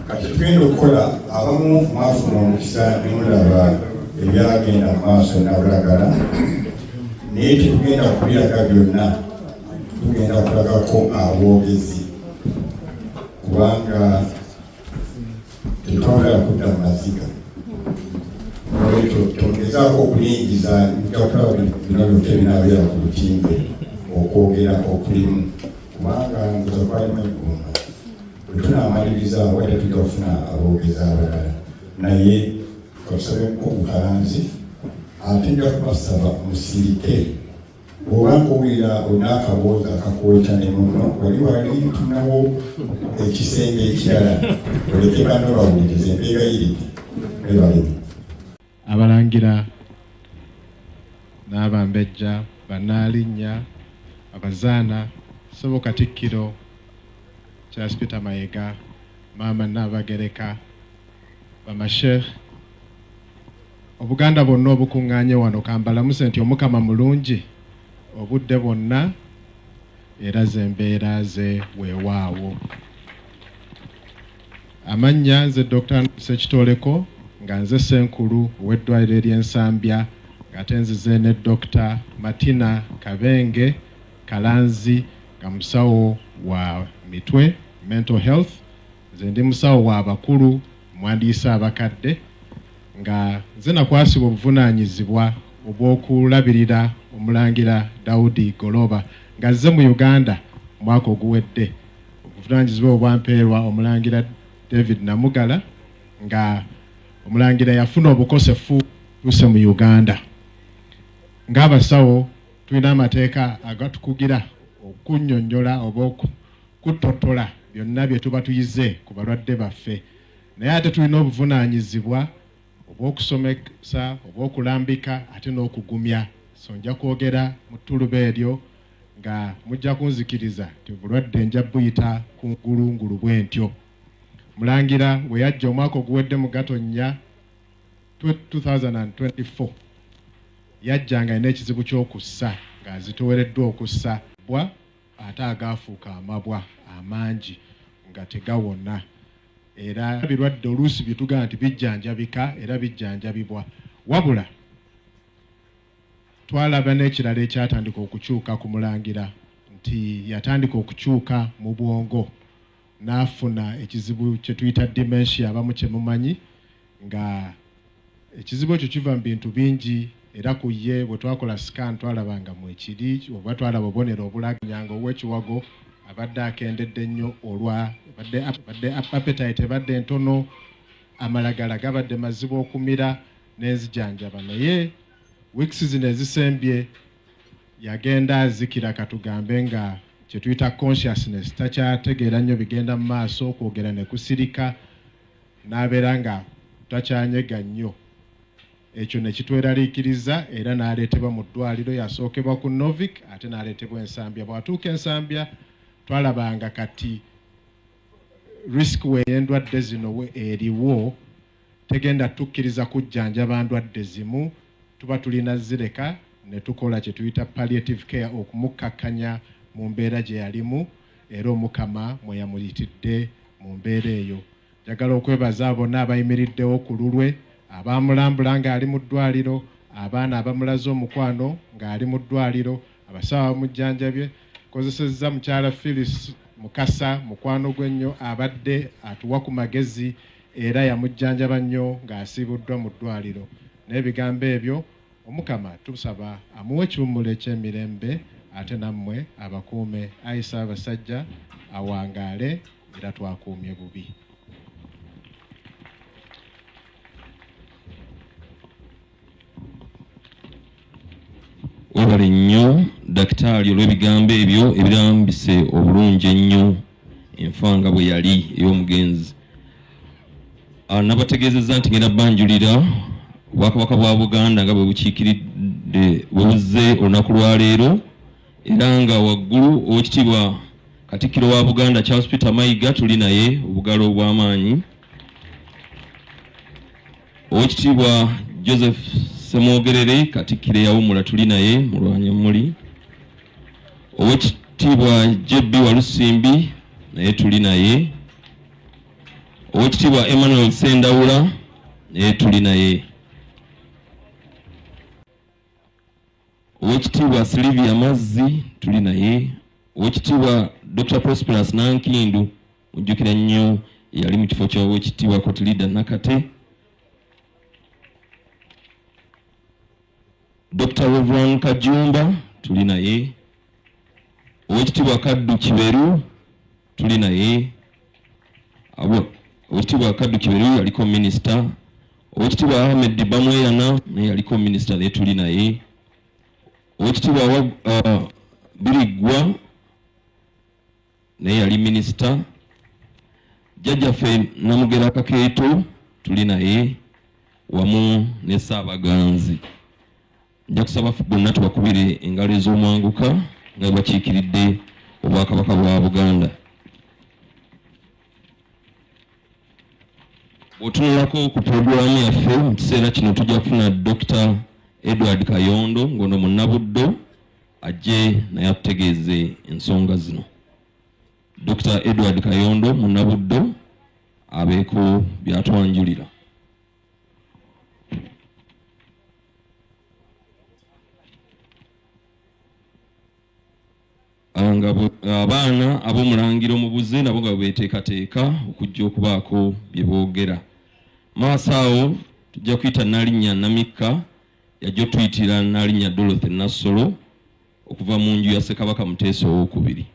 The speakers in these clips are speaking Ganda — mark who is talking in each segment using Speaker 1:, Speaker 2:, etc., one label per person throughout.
Speaker 1: Kati tugenda okukola abamu mwafuna omukisa ne mulaba ebyagenda mu maaso Nabulagala, naye tetugenda kubiraga byonna, tugenda kulagako aboogezi kubanga tetwagala kudda mu maziga. Nolwekyo togezaako okuyingiza, nja kulaba bino byokka ebinaabeera ku lutimbe okwogera okulimu, kubanga nza kwalimu eggumba. Bwe tunaamaliriza wajja tujja kufuna aboogezi abalala, naye katusabe Mukungu Kalanzi, ate nja kubasaba musirike. Bw'oba ng'owulira olina akaboozi akakwokya ne munno, wali wali tunawo ekisenge ekirala oleke banno bawulirize. Mbeegayiridde, mwebalemu.
Speaker 2: Abalangira n'Abambejja, Bannaalinnya, Abazaana, Ssebo Katikkiro Charles Peter Mayega, Maama Nnaabagereka, Bamasheikh, Obuganda bwonna obukuŋŋaanye wano, kambalamuse nti Omukama mulungi obudde bwonna era ze mbeera ze weewaawo. Amannya nze Dokita Ssekitoleko nga nze Ssenkulu ow'eddwaliro ery'e Nsambya ng'ate nzize ne Dokita Martina Kabenge Kalanzi nga musawo wa mitwe, mental health. Nze ndi musawo wa bakulu, mwandiyise abakadde, nga nze nakwasibwa obuvunaanyizibwa obw'okulabirira Omulangira Daudi Goloba ng'azze mu Uganda omwaka oguwedde. Obuvunaanyizibwa obwo bwampeerwa Omulangira David Namugala nga Omulangira yafuna obukosefu tuuse mu Uganda. Ng'abasawo tulina amateeka agatukugira okunnyonnyola oba okuttottola byonna bye tuba tuyize ku balwadde baffe, naye ate tulina obuvunaanyizibwa obw'okusomesa, obw'okulambika ate n'okugumya. So nja kwogera mu ttuluba eryo nga mujja kunzikiriza nti obulwadde nja buyita ku ngulungulu bwentyo. Mulangira we yajja omwaka oguwedde mu Gatonnya 2024 yajja nga alina ekizibu ky'okussa ng'azitoowereddwa okussa bwa ate agaafuuka amabwa amangi nga tegawona. Era ebirwadde oluusi bye tugamba nti bijjanjabika era bijjanjabibwa, wabula twalaba n'ekirala ekyatandika okukyuka ku Mulangira nti yatandika okukyuka mu bwongo n'afuna ekizibu kye tuyita dementia abamu kye mumanyi nga ekizibu ekyo kiva mu bintu bingi era ku ye bwe twakola scan twalaba nga mwekiri oba twalaba obubonero obulaga nga ow'ekiwago abadde akendedde nnyo olwa badde appetite ebadde ntono, amalagala gabadde mazibu okumira n'enzijanjaba, naye weeks zino ezisembye yagenda azikira, katugambe nga kye tuyita consciousness, takyategeera nnyo bigenda mu maaso, okwogera ne kusirika n'abeera nga takyanyega nnyo. Ekyo ne kitweraliikiriza era n'aleetebwa mu ddwaaliro. Yasookebwa ku Norvik ate n'aleetebwa e Nsambya. Bw'atuuka e Nsambya twalabanga kati risk w'endwadde zino eriwo, tegenda tukkiriza kujjanjaba ndwadde zimu, tuba tulina zireka ne tukola kye tuyita palliative care okumukkakkanya mu mbeera gye yalimu era Omukama mwe yamuyitidde mu mbeera eyo. Njagala okwebaza abo bonna abayimiriddewo ku lulwe, abaamulambula ng'ali mu ddwaaliro, abaana abamulaze omukwano ng'ali mu ddwaaliro, abasawo abamujjanjabye. Nkozesezza mukyala Phyllis Mukasa, mukwano gwe ennyo abadde atuwa ku magezi era yamujjanjaba nnyo ng'asiibuddwa mu ddwaaliro. N'ebigambo ebyo, Omukama tusaba amuwe ekiwummulo eky'emirembe ate nammwe abakuume. Ayi Ssaabasajja awangaale era twakuumye bubi.
Speaker 3: Webale nnyo Dakitaali olw'ebigambo ebyo ebirambise obulungi ennyo enfa nga bwe yali ey'omugenzi. Nabategeezezza nti ngenda banjulira Obwakabaka bwa Buganda nga bwe bukiikiridde bwe buzze olunaku lwa leero era nga waggulu Oweekitiibwa Katikkiro wa Buganda Charles Peter Mayiga tuli naye obugalo obw'amaanyi. Oweekitiibwa Joseph Ssemwogerere Katikkiro eyawummula tuli naye mulwanyamuli. Oweekitiibwa JB Walusimbi naye tuli naye. Owekitiibwa Emmanuel Sendawula naye tuli naye. Owekitiibwa Sylvia Mazzi tuli naye. Owekitiibwa Dr. Prosperous Nankindu, mujjukira nnyo yali mu kifo kya Owekitiibwa Cotilida Nakate. Dr. Reverend Kajumba tuli naye. Owekitiibwa Kaddu Kiberu tuli naye. Owekitiibwa Kaddu Kiberu yaliko minisita. Owekitiibwa Ahmed Bamweyana naye yaliko minisita, naye tuli naye. Owekitiibwa Biriggwa naye yali minisita. Jjajjaffe Namugera Kakeeto tuli naye wamu ne Ssaabaganzi. Nja kusaba bonna tubakubire engalo ez'omwanguka nga bakiikiridde Obwakabaka bwa Buganda. Bw'otunulako ku pulogulaamu yaffe mu kiseera kino tujja kufuna Dr. Edward Kayondo ng'ono munnabuddo ajje naye atutegeeze ensonga zino. Dr. Edward Kayondo munnabuddo abeeko by'atwanjulira. Nga abaana ab'omulangira omubuze nabo nga beteekateeka okujja okubaako bye boogera. Maaso awo tujja kuyita Nnalinnya Namikka, yajja otuyitira Nnalinnya Dorothy Nassolo okuva mu nju ya Ssekabaka Muteesa Owookubiri.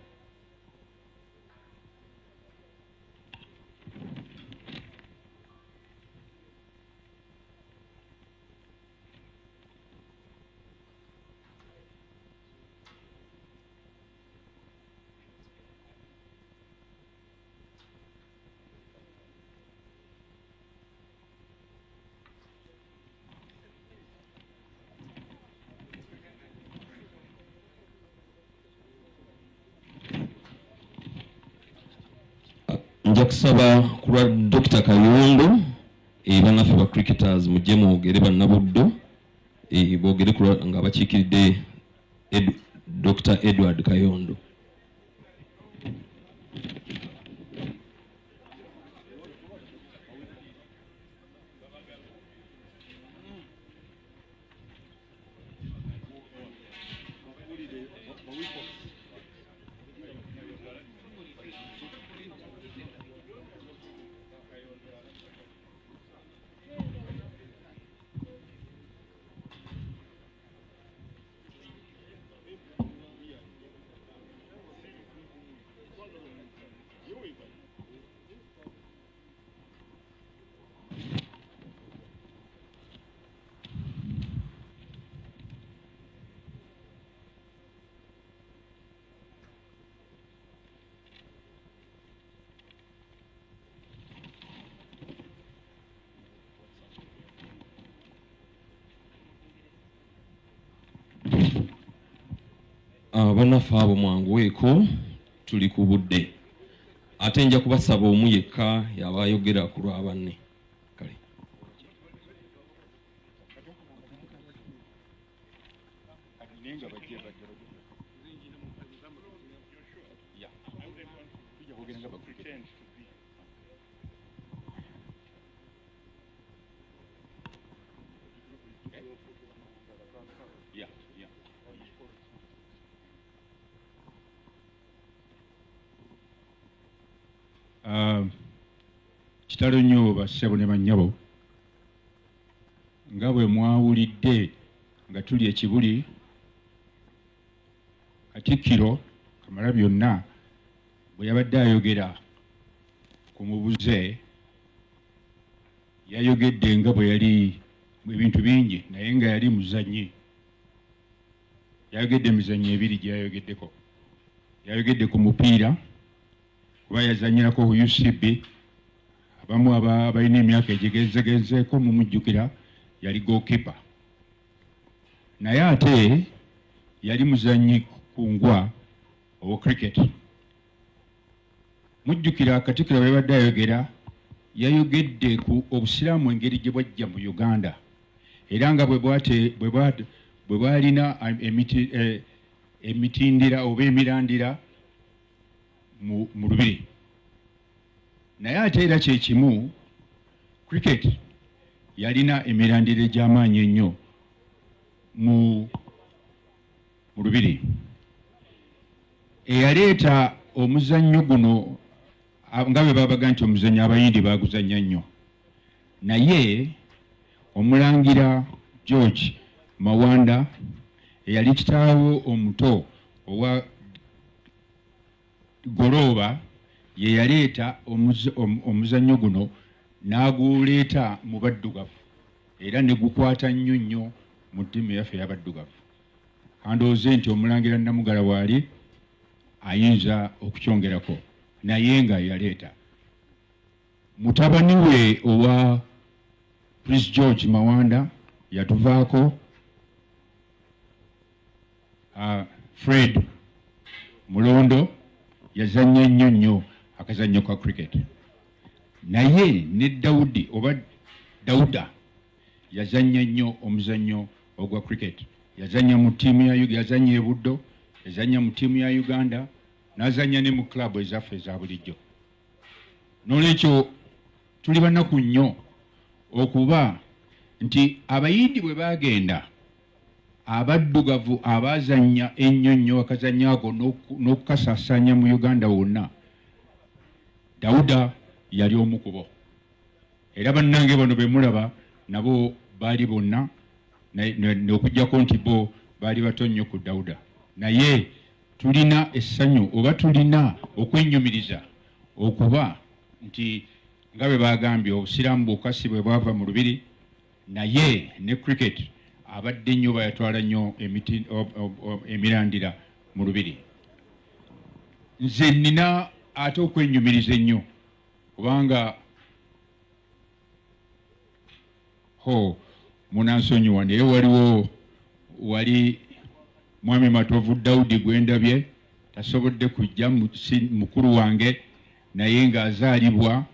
Speaker 3: Nja kusaba ku lwa Dokita Kayondo, bannaffe ba cricketers mujje mwogere, bannabuddo boogere nga bakiikiridde Dr. Edward Kayondo. Bannaffe abo mwanguweeko, tuli ku budde, ate nja kubasaba omu yekka yaba ayogera ku lwa banne. Kale.
Speaker 4: Kitalo nnyo bassebo ne bannyabo, nga bwe mwawulidde nga tuli ekibuli, Katikkiro Kamalabyonna bwe yabadde ayogera ku mubuze, yayogedde nga bwe yali ebintu bingi, naye nga yali muzannyi. Yayogedde emizannyo ebiri gye yayogeddeko. Yayogedde ku mupiira, kuba yazannyirako ku UCB. Abamu abalina emyaka egigenzegenzeeko mumujjukira, yali goalkeeper, naye ate yali muzannyi kungwa owa cricket. Mujjukira Katikkiro bwe yabadde ayogera, yayogedde ku obusiraamu engeri gye bwajja mu Uganda, era nga bwe bwalina emitindira oba emirandira mu lubiri. Naye ate era kye kimu cricket yalina emirandira egy'amaanyi ennyo mu mu lubiri. Eyaleeta omuzannyo guno nga bwe babaga nti omuzannyo Abayindi baaguzannya nnyo, naye Omulangira George Mawanda eyali kitaawe omuto owa Golooba ye yaleeta omuzannyo guno n'aguleeta mu baddugavu era ne gukwata nnyo nnyo mu ttiimu yaffe ey'abaddugavu. Kandowooze nti Omulangira Namugala waali ayinza okukyongerako naye nga yaleeta. Mutabani we owa Prince George Mawanda yatuvaako, Fred Mulondo yazannya nnyo nnyo akazannyo ka cricket, naye ne Daudi oba Dauda yazannya nnyo omuzannyo ogwa cricket. Yazannya mu ttiimu ya yazannya e Buddo, yazannya mu ttiimu ya Uganda, n'azannya ne mu club ezaffe eza bulijjo. N'olwekyo tuli banaku nnyo okuba nti Abayindi bwe baagenda, Abaddugavu abaazannya ennyo nnyo akazannyo ako n'okukasaasaanya mu Uganda wonna, Dauda yali omu ku bo. Era bannange bano be mulaba nabo baali bonna, okuggyako nti bo baali bato nnyo ku Dauda. Naye tulina essanyu oba tulina okwennyumiriza okuba nti nga bwe baagambye Obusiraamu bwokka si bwe bwava mu Lubiri, naye ne cricket abadde nnyo bayatwala nnyo emiti emirandira mu Lubiri. Nze nnina ate okwennyumiriza ennyo kubanga Ho, munansonyiwa naye waliwo wali Mwami Matovu Daudi gwe ndabye tasobodde kujja, si mukulu wange naye ng'azaalibwa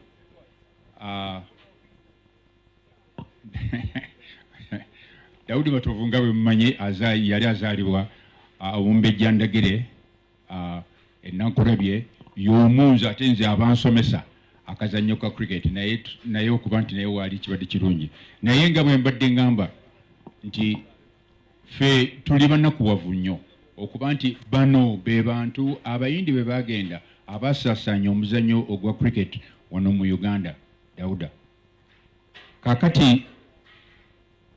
Speaker 4: Daudi Matovu nga bwe mumanyi yali azaalibwa Omumbejja Ndagire E Nankulabye y'omu nze ate nze abansomesa akazannyo ka cricket naye naye okuba nti naye waali kibadde kirungi naye nga bwe mbadde ngamba nti ffe tuli banakuwavu nnyo okuba nti bano be bantu Abayindi bwe baagenda abasaasaanya omuzannyo ogwa cricket wano mu Uganda. Dauda kaakati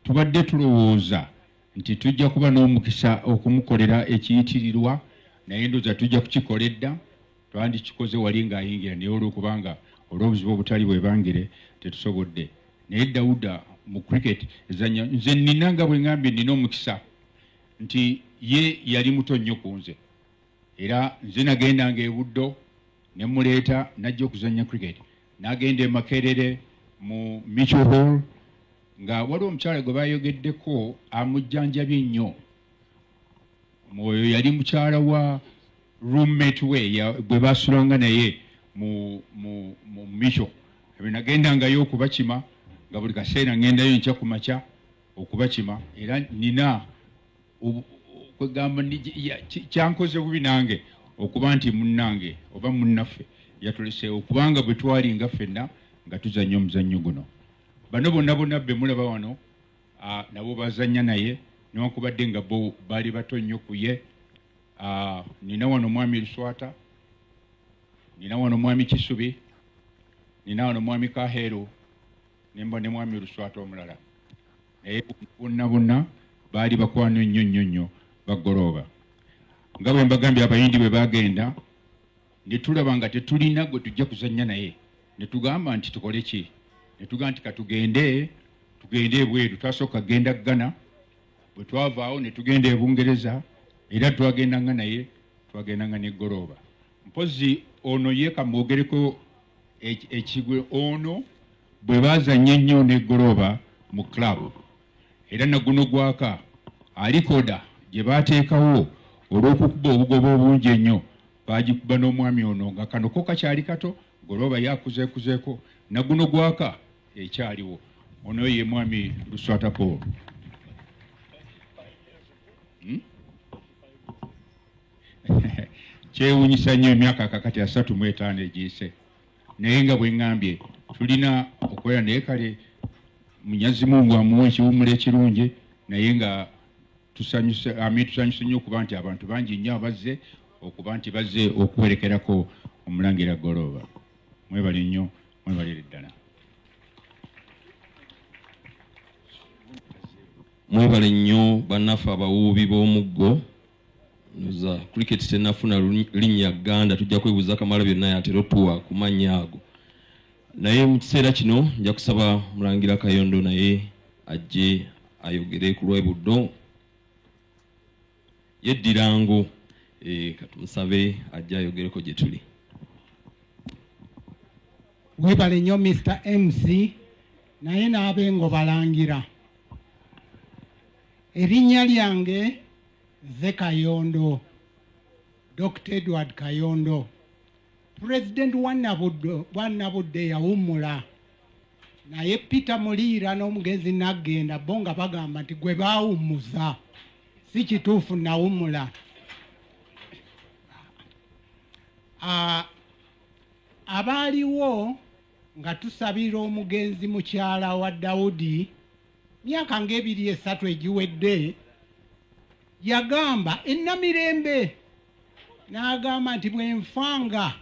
Speaker 4: tubadde tulowooza nti tujja kuba n'omukisa okumukolera ekiyitirirwa, naye ndowooza tujja kukikola edda. Twandikikoze wali ng'ayingira, naye olw'okubanga olw'obuzibu obutali bwebangire tetusobodde. Naye Dauda mu cricket ezannya, nze nnina nga bwe ŋŋambye nnina omukisa nti ye yali muto nnyo ku nze. Era nze nagendanga e Buddo ne mmuleeta n'ajja okuzannya cricket. N'agenda e Makerere mu Mitchell Hall Nga waliwo omukyala gwe bayogeddeko amujjanjabye ennyo. Oyo yali mukyala wa roommate we gwe basulanga naye mu mu mu Micho. Ebyo nagendangayo okubakima nga buli kaseera ngendayo enkya ku makya okubakima era nina kwegamba kyankoze bubi nange okuba nti munnange oba munnaffe yatuleseewo kubanga bwe twali nga ffenna nga tuzannya omuzannyo guno. Bano bonna bonna be mulaba wano nabo bazannya naye newankubadde nga bo baali bato nnyo ku ye. Nina wano Mwami Luswata, nina wano Mwami Kisubi, nina wano Mwami Kaheru, nemba ne Mwami Luswata omulala. Naye bonna bonna baali bakwano nnyo nnyo nnyo ba Ggolooba. Nga bwe mbagambye Abayindi bwe baagenda ne tulaba nga tetulina gwe tujja kuzannya naye ne tugamba nti tukole ki? Ne tugamba nti katugende tugende ebweru. Twasooka kugenda Ghana, bwe twavaawo ne tugenda e Bungereza era twagendanga naye, twagendanga ne Ggolooba. Mpozzi ono ye kamwogereko ekigwe ono bwe baazannya ennyo ne Ggolooba mu club era naguno gwaka alikoda gye baateekawo olw'okukuba obugoba obungi ennyo baagikuba n'omwami ono nga kano ko kakyali kato Golooba ye akuzeekuzeeko naguno gwaka ekyaliwo. Ono ye Mwami Luswata Paul. Kyewunyisa nnyo emyaka kakati 35 egiyise. Naye nga bwe ŋŋambye tulina okubeera naye, kale Munyazi Mungu amuwe ekiwummulo ekirungi, naye nga tusanyuse, ami tusanyuse nnyo okuba nti abantu bangi nnyo abazze okuba nti bazze okuwerekerako Omulangira Golooba. Mwebale nnyo, mwebalire ddala.
Speaker 3: Mwebale nnyo bannaffe abawuubi b'omuggo. Ndoza cricket tenafuna linnya Gganda, tujja kwebuuza Kamala byonna yatera otuwa ku mannya ago. Naye mu kiseera kino nja kusaba Mulangira Kayondo naye ajje ayogere ku lw'e Buddo. Yeddira ngo, katumusabe ajje ayogereko gye tuli.
Speaker 5: Webale nnyo, Mr MC. Naye n'abengo balangira, erinnya lyange nze Kayondo, Dr Edward Kayondo, pulezidenti wa Nabuddo, wa Nabudde yawummula, naye Peter Muliira n'omugenzi naggenda bo nga bagamba nti gwe baawummuza si kituufu, nawummula. Abaaliwo nga tusabira omugenzi mukyala wa Dawudi myaka ng'ebiri esatu egiwedde, yagamba ennamirembe n'agamba nti bwe nfanga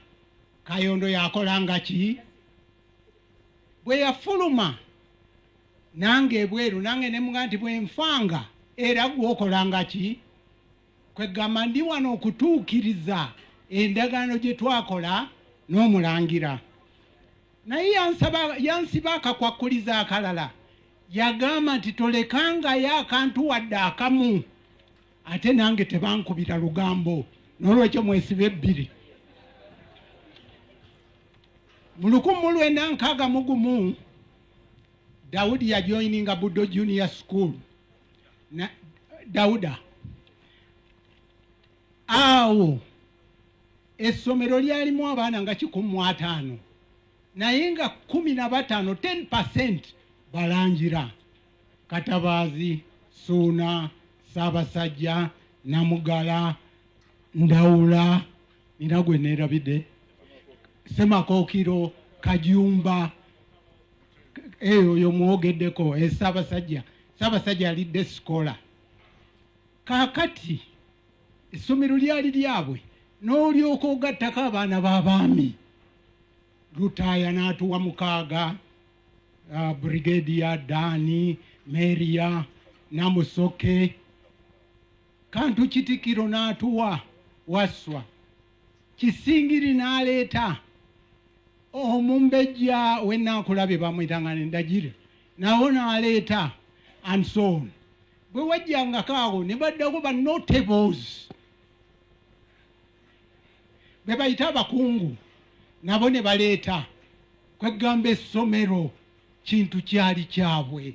Speaker 5: Kayondo yakolanga ki? Bwe yafuluma nange ebweru, nange ne mugamba nti bwe nfanga era gwokolanga ki? Kwegamba ndi wano okutuukiriza endagaano gye twakola n'omulangira. Naye yansiba akakwakkuliza akalala, yagamba nti tolekangayo akantu wadde akamu, ate nange tebankubira lugambo, n'olwekyo mwesiba ebbiri. Mu 1961 Dawudi yajoininga Buddo Junior School na Dawuda. Awo essomero lyalimu abaana nga 150, naye nga 15, 10% balangira: Katabaazi, Suuna, Ssaabasajja, Namugala, Ndawula, nina gwe neerabidde, Semakookiro, Kajumba, eyo oyo mwogeddeko, Ssaabasajja. Ssaabasajja alidde sikola. Kaakati essomero lyali lyabwe, n'olyoka ogattako abaana b'abaami. Lutaaya n'atuwa mukaaga, Brigedia Dani Meria Namusoke, Kantu Kitikiro n'atuwa Wasswa, Kisingiri n'aleeta omumbejja w'Enankulabye bamwyitanga Ndagire, nawo n'aleeta, and so on. Bwe wajjangako awo ne baddako ba notables be bayita abakungu, nabo ne baleeta. Kwegamba essomero kintu kyali kyabwe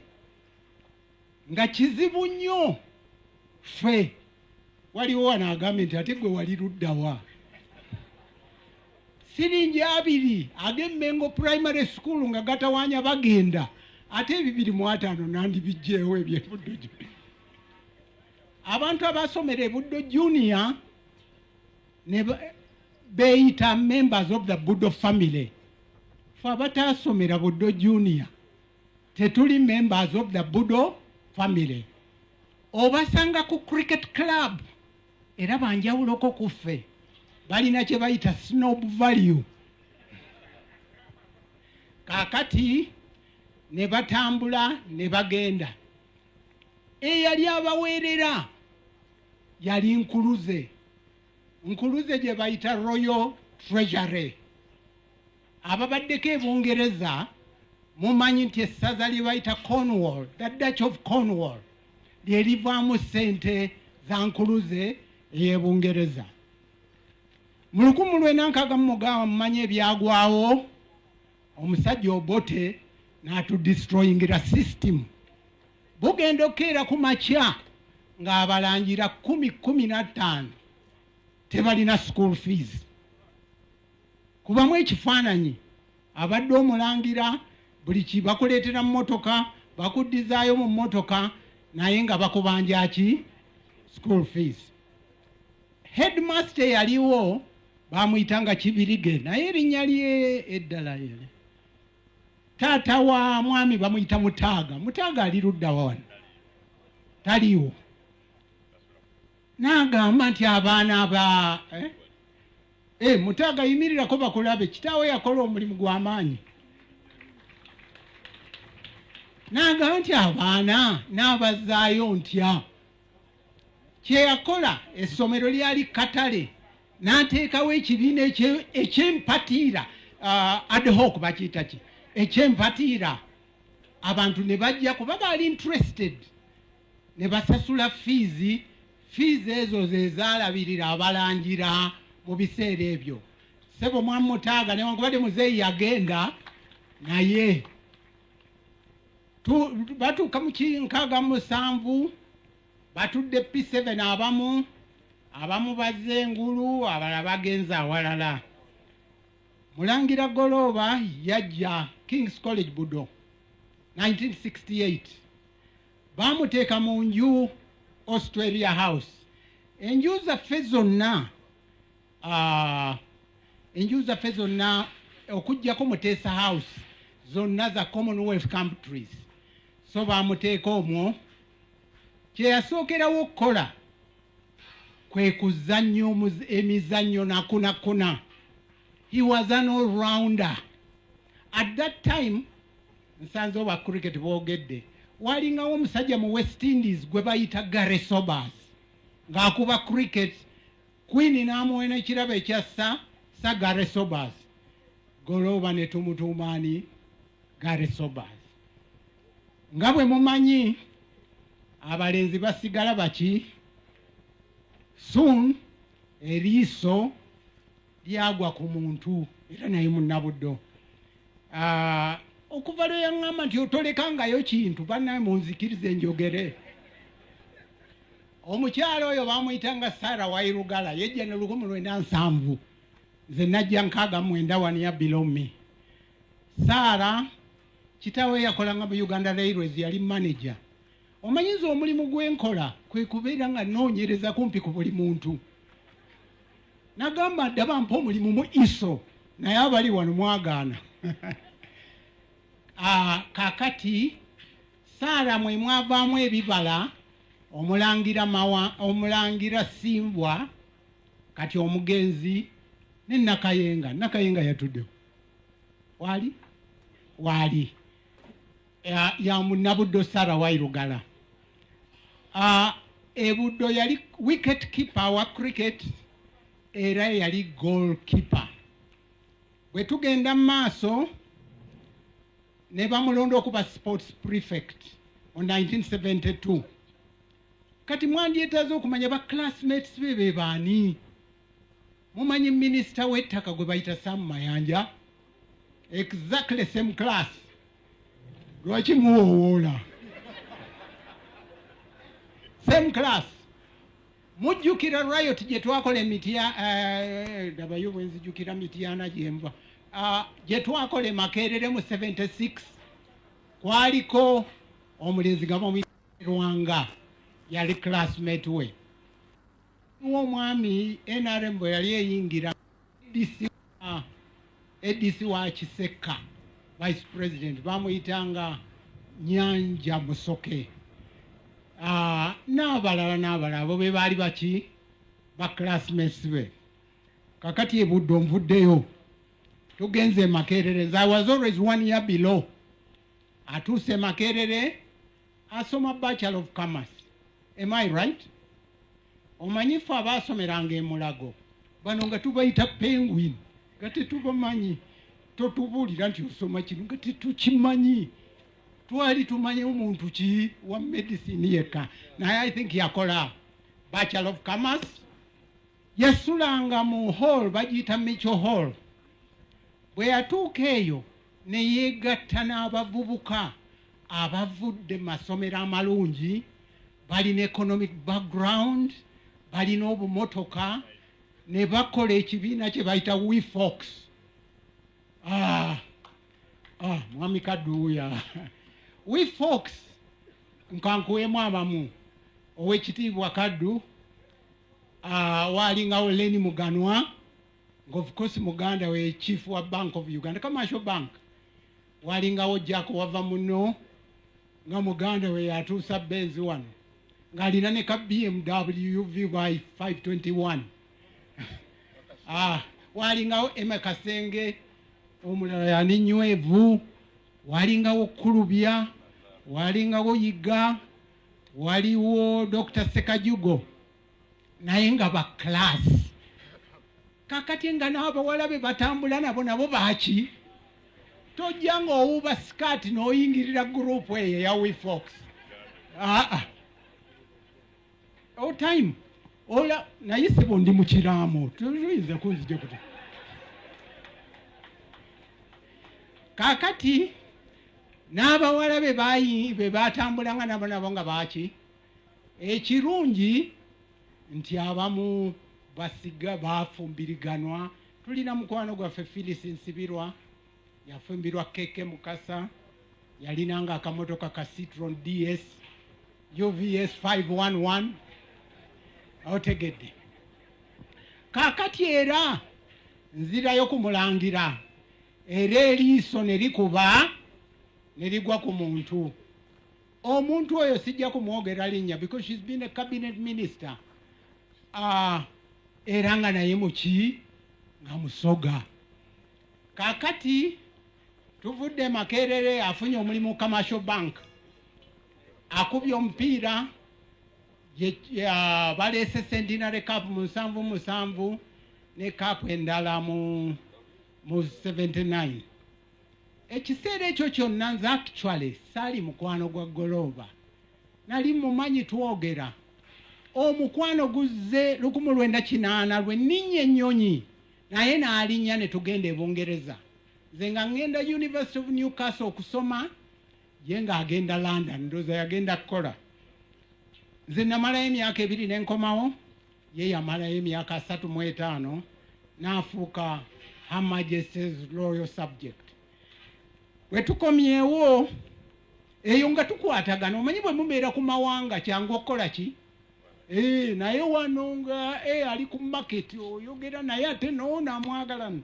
Speaker 5: nga kizibu nnyo ffe. Waliwo wano agambye nti ate gwe wali luddawa? Siringi 20 ag'Emmengo Primary School nga gatawaanya bagenda, ate 250 nandibijjeewo eby'eBuddo. Abantu abasomera eBuddo Junior ne beeyita members of the Buddo family. Fe abataasomera Buddo Junior tetuli members of the Buddo family. Obasanga ku cricket club, era banjawuloko ku ffe, balina kye bayita snob value. Kaakati ne batambula ne bagenda. Eyali abaweerera yali nkuluze, nkuluze gye bayita Royal Treasury. Ababaddeko e Bungereza mumanyi nti essaza lye bayita Cornwall, the Duchy of Cornwall, lye livaamu ssente za nkuluze ey'Ebungereza. Mu 1969 mumanyi ebyagwawo, omusajja Obote n'atudestroyingira system. Bugenda okukeera ku makya ng'abalangira 10, 15 tebalina school fees. Kubamu ekifaananyi, abadde omulangira, buli ki bakuleetera mu motoka, bakuddizaayo mu motoka, naye nga bakubanja ki? School fees. Headmaster yaliwo. Bamuyitanga Kibirige, naye erinnya lye eddala taata wa mwami bamuyita Mutaaga. Mutaaga ali ludda wano? Taliiwo. N'agamba nti abaana ba eh? Mutaaga yimirirako bakulabe. Kitaawe yakola omulimu gw'amaanyi. N'agamba nti abaana n'abazaayo ntya? Kyeyakola, essomero lyali katale, n'ateekawo ekibiina ekyempatiira, ad hoc bakiyita ki, ekyempatiira. Abantu ne bajja kuba baali interested ne basasula fiizi. Fiizi ezo ze zaalabirira abalangira mu biseera ebyo. Sebo mwamutaaga, newankubadde muzeeyi yagenda, naye batuuka mu 67, batudde P7. Abamu bazze engulu, abalala bagenze awalala. Mulangira Golooba yajja Kings College Budo 1968. Bamuteeka mu nju Australia House. Enju zaffe zonna, enju zaffe zonna okugjako Muteesa House, zonna za Commonwealth countries. So bamuteeka omwo. Kyeyasookerawo okukola kwe kuzannya emizannyo nakunakuna. He was an all rounder at that time. Nsanze oba cricket boogedde, walingawo omusajja mu West Indies gwe bayita Gary Sobers ng'akuba cricket. Queen n'amuwa n'ekirabo ekya Sir Gary Sobers. Golooba ne tumutuumaani Gary Sobers. Nga bwe mumanyi, abalenzi basigala baki. Soon eriiso lyagwa ku muntu, era naye munnabuddo. Okuva lwe yaŋŋamba nti otolekangayo kintu, bannaye munzikirize njogere. Omukyalo oyo bamuyitanga Sara Wairugala, yejja ne 1970, nze najja 69, 1 year below me. Sara kitaawe yakolanga mu Uganda Railways, yali manager. Omanyiza omulimu gwenkola kwe kubeera nga noonyereza kumpi ku buli muntu. Nagamba dda bampa omulimu mu ISO, naye abali wano mwagaana. Kakati Saara mwe mwavaamu ebibala omulangira Mawa, omulangira Simbwa kati omugenzi, ne Nakayenga. Nakayenga yatuddewo waali waali ya Munnabuddo Sara Wairugala. Ebuddo yali wicket keeper wa cricket, era yali goal keeper. Bwe tugenda mu maaso, ne bamulonda okuba sports prefect mu 1972. Kati mwandyetaaze okumanya ba classmates be be baani. Mumanyi minisita w'ettaka gwe bayita Sam Mayanja? Exactly same class. Lwaki muwoowoola? Same class. Mujjukira riot gye twakola emitya? Dabayo bwe nzijukira Mityana gyenva, gye twakola e Makerere mu 76, kwaliko omulenzi nga bamuyita yali classmate we. Omwami NRM bwe yali eyingira, ADC, ADC wa Kisekka, vice president, bamuyitanga Nyanja Musoke, n'abalala n'abalala. Abo be baali baki ba classmates be. Kakati ebuddo nvuddeyo, tugenze e Makerere. I was always one year below. Atuuse e Makerere, asoma Bachelor of Commerce. Am I right? Omanyi ffe abaasomeranga emulago bano nga tubayita penguin, nga tetubamanyi. Totubuulira nti osoma kino nga tetukimanyi. Twali tumanyi omuntu ki wa medicine yekka, naye I think yakola Bachelor of Commerce. Yasulanga mu hall bagiyita Mitchell Hall. Bwe yatuuka eyo ne yeegatta n'abavubuka abavudde mu masomero amalungi, balina economic background, balina obumotoka, ne bakola ekibiina kye bayita We Fox. Mwami Kaduuya, We Fox nkankuwemu abamu. Owekitiibwa Kaddu, walingawo Leni Muganwa. Nga of course muganda we chief wa Bank of Uganda, Commercial Bank. Walingawo Jack wava muno, nga muganda we yatuusa Benz wano, ng'alina ne ka BMW UV by 521. Ah, walingawo Emma Kasenge, omulala yani Nywevu, walingawo Kulubya, walingawo Yiga, waliwo Dr. Sekajugo, naye nga ba class. Kakati nga n'abawala be batambula nabo nabo baaki, tojja ng'owuuba sikaati n'oyingirira gurupu eyo eya We Fox. Aa, o time ola naye sibo ndi mu kiraamo, tuyinza kunzija kuti. Kakati n'abawala be be batambulanga nabo nabo nga baaki. Ekirungi nti abamu basiga bafumbiriganwa. Tulina mukwano gwaffe Phyllis Nsibirwa, yafumbirwa Keke Mukasa, yalinanga akamotoka ka Citroen DS UVS 511. Otegedde? Kaakati era nzirayo kumulangira, era eriiso ne likuba ne ligwa ku muntu. Omuntu oyo sijja kumwogera linnya because she's been a cabinet minister, era nga naye muki nga Musoga. Kaakati tuvudde Makerere, afunye omulimu Commercial Bank, akubye omupiira, baleese Centenary Cup mu 77 ne cup endala mu 79. Ekiseera ekyo kyonna nze actually saali mukwano gwa Golooba, nali mumanyi twogera. Omukwano guzze 1980 lwe nninnya ennyonyi naye n'alinnya ne tugenda e Bungereza. Nze nga ŋŋenda University of Newcastle okusoma, ye ng'agenda London, ndowooza yagenda kukola. Nze namalayo emyaka 2 ne nkomawo, ye yamalayo emyaka 35 n'afuuka Her Majesty's Loyal Subject. Bwe tukomyewo eyo nga tukwatagana, omanyi bwe mubeera ku mawanga kyangu okukola ki, naye wano nga ali ku market oyogera naye ate noono amwagalana.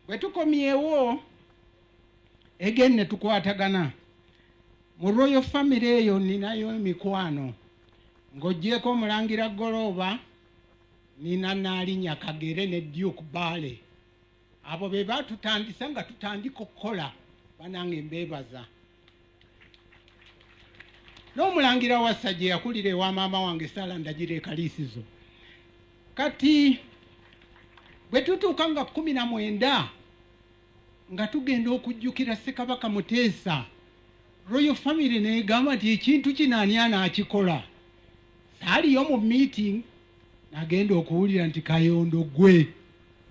Speaker 5: Bwe tukomyewo again ne tukwatagana. Mu royal family eyo ninayo emikwano, ng'oggyeko omulangira Golooba, nina Naalinnya Kagere ne Duke Baale. Abo be batutandisa nga tutandika okukola. Banange mbeebaza. N'omulangira Wassajja yakulira ewa maama wange Sala Ndagira Ekaliisizo. Kati bwe tutuuka nga 19 nga tugenda okujjukira Ssekabaka Muteesa, royal family neegamba nti ekintu kino ani anaakikola? Saaliyo mu meeting, nagenda okuwulira nti Kayondo gwe.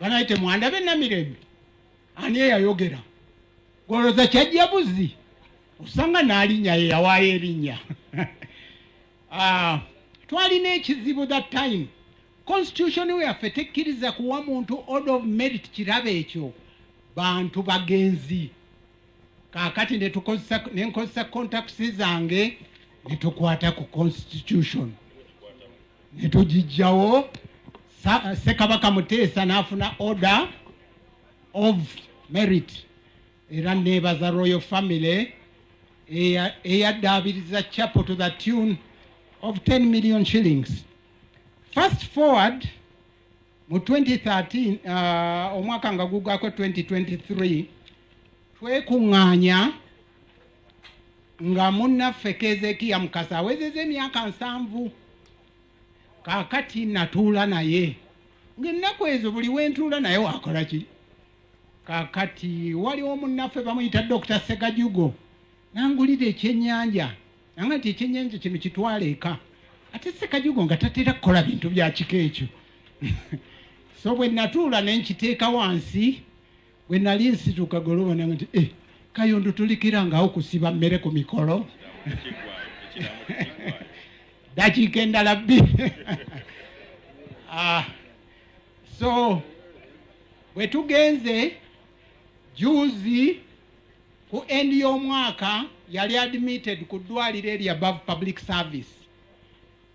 Speaker 5: Banaye temwandabe Namirembe, ani eyayogera? Goloza kyajja buzi, osanga n'alinnya ye yawaayo erinnya. Twalina ekizibu that time, constitution yaffe tekkiriza kuwa muntu order of merit kirabo ekyo bantu bagenzi. Kaakati nenkozesa contacts zange ne tukwata ku constitution ne tugijjawo. Ssekabaka Muteesa n'afuna order of merit. Era neebaza royal family eyaddaabiriza chapel to the tune of 10 million shillings. Fast forward mu 2013, omwaka nga gugwako 2023, twekuŋŋaanya nga munnaffe Kezekiya Mukasa awezeza emyaka 70. Kaakati natuula naye ng'ennaku ezo buli wentuula naye wakola ki. Kaakati waliwo munnaffe bamuyita Dr. Sekajugo, nangulira ekyennyanja, nanga nti ekyennyanja kino kitwala eka. Ate Sekajugo nga tatera kukola bintu bya kika ekyo. So bwe natuula ne nkiteeka wansi, bwe nali nsituka Goloba nanga nti Kayondo tulikirangaawo kusiba mmere ku mikolo. Dakiika endala 2. So bwe tugenze juzi ku end y'omwaka, yali admitted ku ddwaliro eri above public service,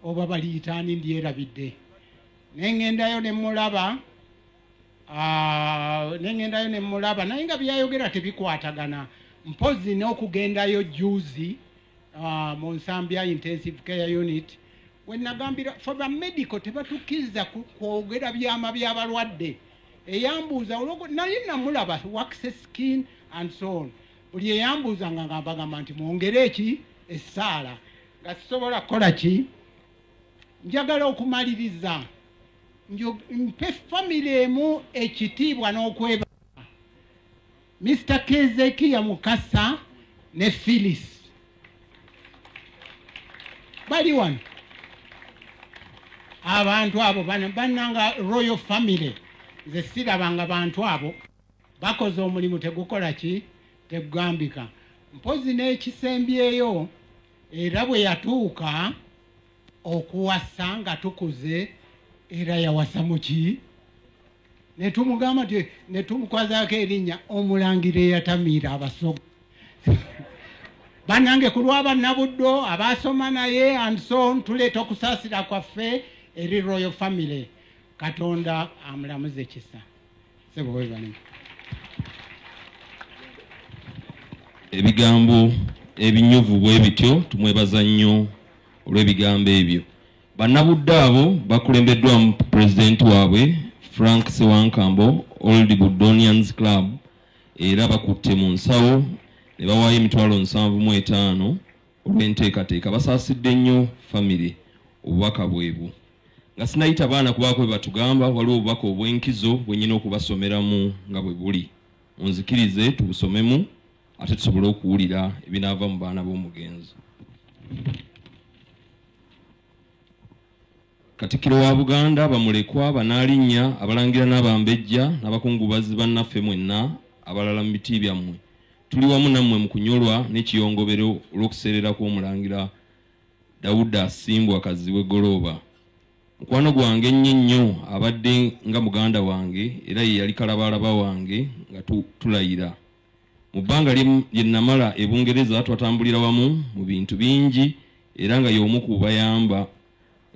Speaker 5: oba baliyitaani ndyerabidde, ne ŋŋendayo ne mulaba. Ah, ne ŋŋendayo ne mmulaba naye nga byayogera tebikwatagana mpozzi n'okugendayo juzi ah, mu Nsambya intensive care unit we nagambira fe ba medical tebatukkiriza kwogera byama by'abalwadde eyambuuza naye namulaba wax skin and so on buli eyambuuza nga ngambagamba nti mwongere eki essaala nga sisobola kukola ki njagala okumaliriza mpe famire emu ekitiibwa n'okwebaza Mr Kezekiya Mukasa ne Phyllis bali wano abantu abo bannanga royal family nze sirabanga bantu abo bakoze omulimu tegukola ki tegugambika mpozi n'ekisembyeyo era bwe yatuuka okuwasa nga tukuze era yawasa muki netumugamba nti netumukwazaako erinnya omulangira eyatamiira abasoga banange ku lwabannabuddo abaasoma naye and so on tuleeta okusaasira kwaffe eri royal family katonda amulamuze kisa sebo webale
Speaker 3: ebigambo ebinyuvu bwe bityo tumwebaza nnyo olw'ebigambo ebyo Bannabuddo abo bakulembeddwamu pulezidenti waabwe Frank Ssewankambo Old Budonians Club era bakutte mu nsawo ne bawaayo emitwalo 75 olw'enteekateeka. Basaasidde nnyo famire. Obubaka bwebwo. Nga sinayita baana kubaako bye batugamba, waliwo obubaka obw'enkizo bwe nnyina okubasomeramu nga bwe buli. Munzikirize tubusomemu ate tusobole okuwulira ebinaava mu baana b'omugenzi. Katikkiro wa Buganda, bamulekwa, banaalinnya, abalangira n'abambejja n'abakungubazi bannaffe mwenna abalala mu biti byammwe, tuli wamu nammwe mu kunyolwa n'ekiyongobero olw'okuseerera kw'Omulangira Dauda Ssimbwa Kazibwe Golooba. Mukwano gwange ennyo ennyo abadde nga muganda wange era ye yali kalabaalaba wange nga tulayira. Mu bbanga lye nnamala e Bungereza twatambulira wamu mu bintu bingi era nga y'omu ku bayamba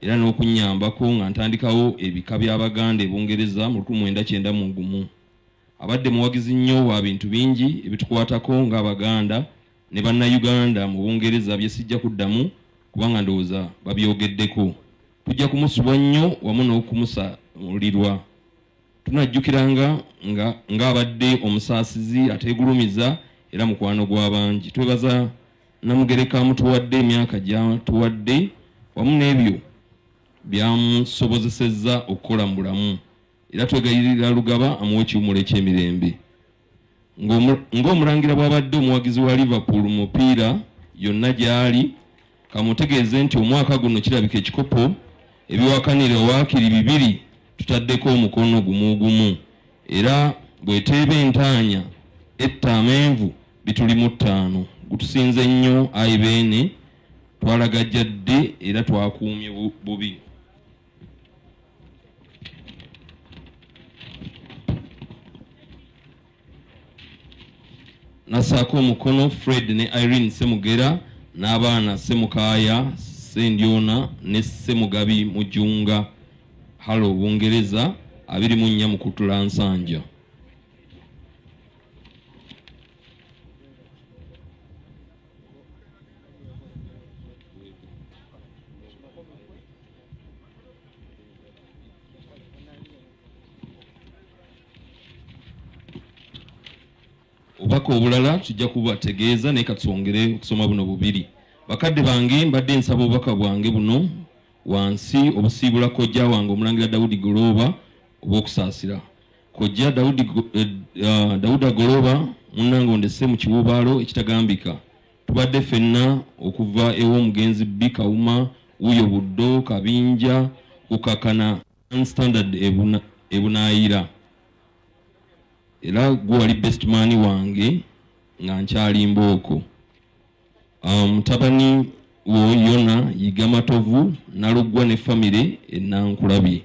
Speaker 3: era n'okunnyambako nga ntandikawo ebika by'Abaganda e Bungereza mu 1991. Abadde muwagizi nnyo wa bintu bingi ebitukwatako ng'Abaganda ne Bannayuganda mu Bungereza bye sijja kuddamu kubanga ndowooza babyogeddeko. Tujja kumusubwa nnyo wamu n'okumusalirwa. Tunajjukiranga nga ng'abadde omusaasizi ateegulumiza era mukwano gw'abangi. Twebaza Namugereka amutuwadde emyaka gy'atuwadde wamu n'ebyo by'amusobozesezza okukola mu bulamu era twegayirira Lugaba amuwe ekiwummulo eky'emirembe. Ng'omulangira bw'abadde omuwagizi wa Liverpool mu mupiira yonna gy'ali, kamutegeeze nti omwaka guno kirabika ekikopo ebiwakanira waakiri bibiri tutaddeko omukono gumu gumu era bw'eteeba entaanya etta amenvu bituli mu ttaano. Gutusinze nnyo ayi Beene, twalagajjadde era twakuumye bubi. Nassaako omukono Fred ne Irene Ssemugera n'abaana Ssemukaaya, Ssendyona ne Ssemugabi Mujunga, Harrow, Bungereza, 24 Mukutula Nsanja. Obubaka obulala tujja kubategeeza naye katwongere okusoma buno bubiri. Bakadde bange mbadde nsaba obubaka bwange buno wansi obusiibula kojja wange Omulangira Daudi Golooba obw'okusaasira. Kojja Daudi, eh, uh, Dauda Golooba munnange ondese mu kiwuubaalo ekitagambika. Tubadde ffenna okuva ew'omugenzi B Kawuma, wuuyo Buddo, Kabinja, kukakana Standard ebunaayira. Era gwe wali best man wange nga nkyali mbooko. Ah, mutabani wo Yona Yiga Matovu Naluggwa ne famire e Nankulabye.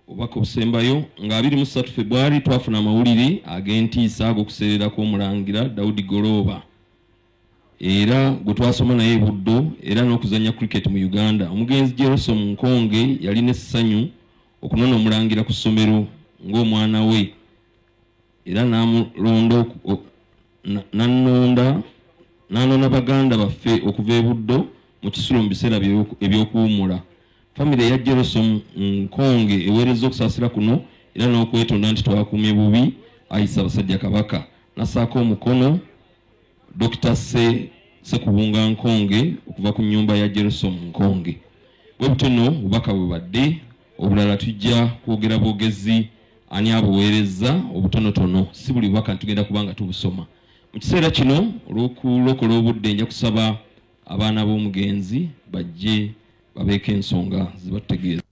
Speaker 3: Obubaka obusembayo nga 23 Febwali twafuna amawulire ag'entiisa ag'okuseerera kw'Omulangira Daudi Golooba. era gwe twasoma naye e Buddo era n'okuzannya cricket mu Uganda. Omugenzi Jerosom Nkonge yalina essanyu okunona Omulangira ku ssomero ng'omwana we era n'amulonda n'annonda n'anona baganda baffe okuva e Buddo mu kisulo mu biseera eby'okuwummula. Famire eya Jerosom Nkonge eweerezza okusaasira kuno era n'okwetonda nti twakuumye bubi Ayi Ssaabasajja Kabaka. Nassaako omukono Dokita Ssekubunga Nkonge okuva ku nnyumba ya Jerosom Nkonge. Bwe butyo nno obubaka bwe badde, obulala tujja kwogera bwogezi ani abuweerezza obutonotono, si buli bubaka nti tugenda kuba nga tubusoma. Mu kiseera kino olw'okulokola obudde nja kusaba abaana b'omugenzi bajje babeeko ensonga ze batutegeeza.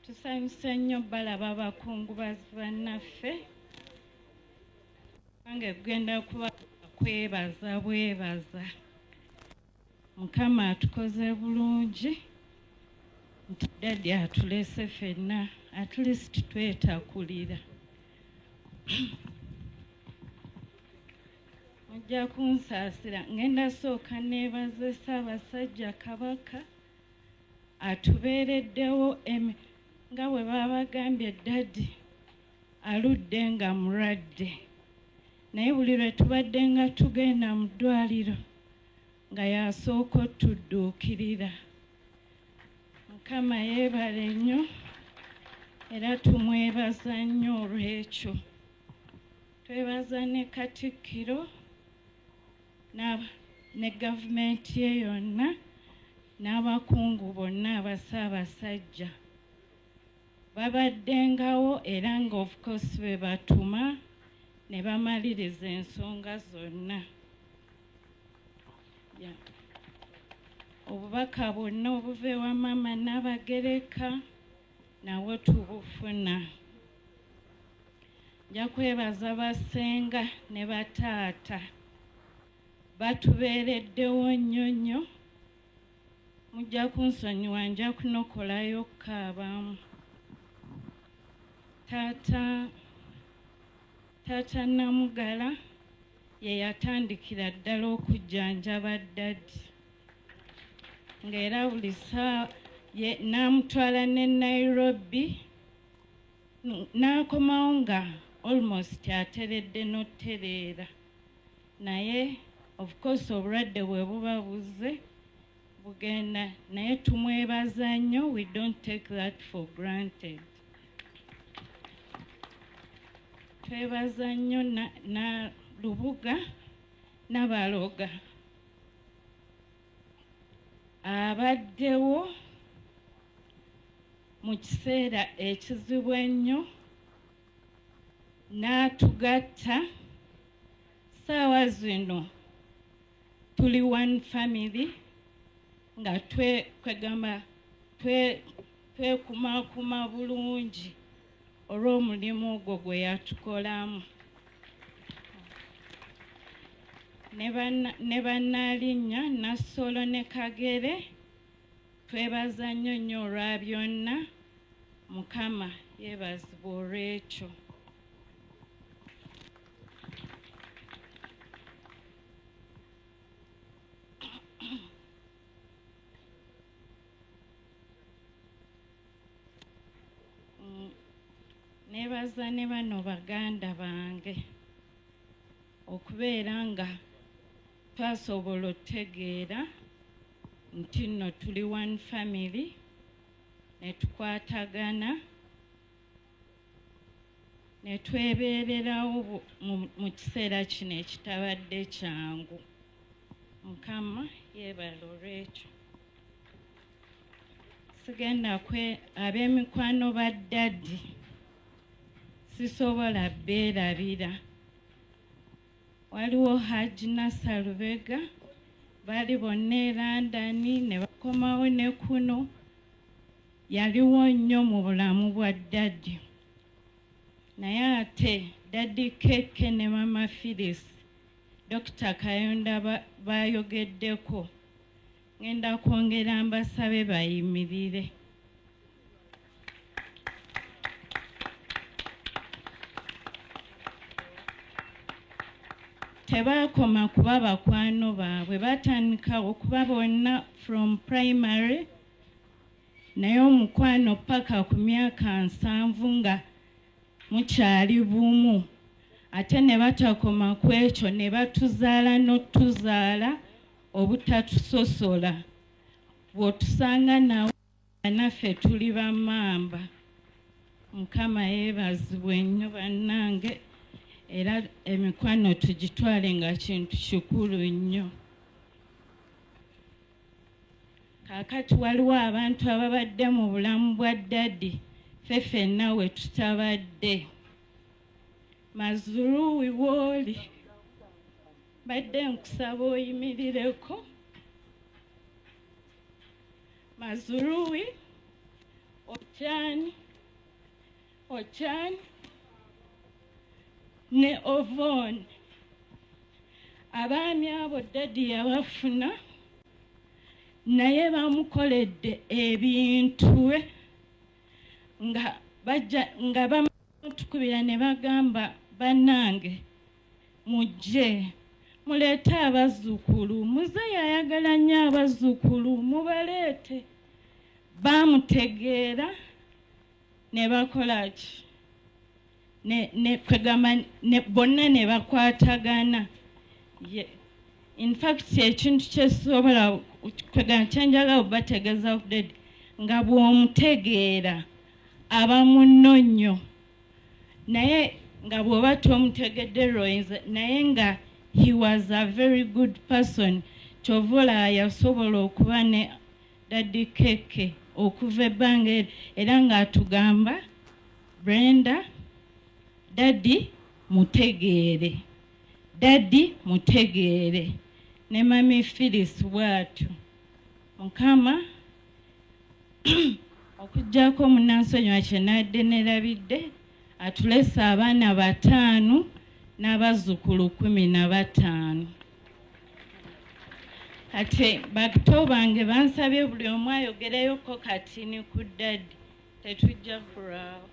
Speaker 6: Tusanyuse nnyo balaba bakungubazi bannaffe kubanga kugenda kuba kwebaza bwebaza. Mukama atukoze bulungi nti daddy atulese fenna at least twetakulira. Mujja kunsaasira ngenda sooka neebaze Ssaabasajja Kabaka atubeereddewo nga bwe baabagambye daddy aludde nga mulwadde naye buli lwe tubadde nga tugenda mu ddwaliro nga y'asooka otudduukirira. Mukama yeebale nnyo era tumwebaza nnyo olw'ekyo. Twebaza ne Katikkiro ne gavumenti ye yonna n'abakungu bonna aba Ssaabasajja. Babaddengawo era nga of course be batuma ne bamaliriza ensonga zonna. Obubaka bwonna obuva ewa Maama Nnaabagereka nabwo tubufuna. Nja kwebaza bassenga ne bataata batubeereddewo nnyo nnyo. Mujja kunsonyiwa nja kunokolayokko abamu. Taata Taata Namugala ye yatandikira ddala okujjanjaba Daddy ng'era buli ssaawa n'amutwala ne Nairobi n'akomawo nga almost ateredde n'okutereera naye of course obulwadde bwe buba buzze bugenda naye tumwebaza nnyo we don't take that for granted. Twebaza nnyo na Lubuga Nabaloga abaddewo mu kiseera ekizibu ennyo n'atugatta. Ssaawa zino tuli one family nga kwegamba twekumaakuma bulungi olw'omulimu ogwo gwe yatukolamu. Ne bannaalinnya Nassolo ne Kagere twebaza nnyo nnyo olwa byonna. Mukama yeebazibwe olw'ekyo. Nebaza ne bano baganda bange okubeera nga twasobola otutegeera nti nno tuli one family ne tukwatagana. Ne twebeererawo mu kiseera kino ekitabadde kyangu. Mukama yeebale olw'ekyo. Sigenda kwe ab'emikwano ba daddy sisobola beerabira. Waliwo Hajji Nasser Lubega, baali bonna e London ne bakomawo ne kuno. Yaliwo nnyo mu bulamu bwa daddy. Naye ate Daddy KK ne Mama Phyllis, Dokita Kayonda baayogeddeko, ngenda kwongera mbasabe bayimirire. Tebaakoma kuba bakwano baabwe, baatandika okuba bonna from primary naye omukwano paka ku myaka 70 nga mukyali bumu, ate ne batakoma ku ekyo ne batuzaala n'otuzaala obutatusosola. Bw'otusanga nawe naffe tuli bamamba. Mukama yeebazibwe nnyo bannange, era emikwano tugitwale nga kintu kikulu nnyo. Kaakati waliwo abantu ababadde mu bulamu bwa daddy ffe ffenna we tutabadde. Mazuruwi w'oli, mbadde nkusaba oyimirireko. Mazuruwi, Ochani, Ochani ne Ovon. Abaami abo daddy yabafuna naye bamukoledde ebintu nga bajja nga bamutukubira ne bagamba bannange mujje muleete abazzukulu, muzeeyi ayagala nnyo abazzukulu mubaleete. Baamutegeera ne bakola ki? Ne, ne, kwegamba ne, bonna ne bakwatagana. Ye, in fact ekintu kyesobola kwegamba kyenjagala obategeeza daddy nga bw'omutegeera aba munno nnyo, naye nga bw'oba tomutegedde lwoyinza, naye nga he was a very good person. Kyova olaba yasobola okuba ne Daddy KK okuva ebbanga eryo, era ng'atugamba Brenda, daddy mutegeere, daddy mutegeere, ne Mummy Phyllis bw'atyo. Mukama okuggyako munansonyiwa kye nadde nerabidde, atulese abaana 5 n'abazzukulu 15. Kati bato bange bansabye buli omu ayogereyoko katini ku daddy, tetujja kulwawo.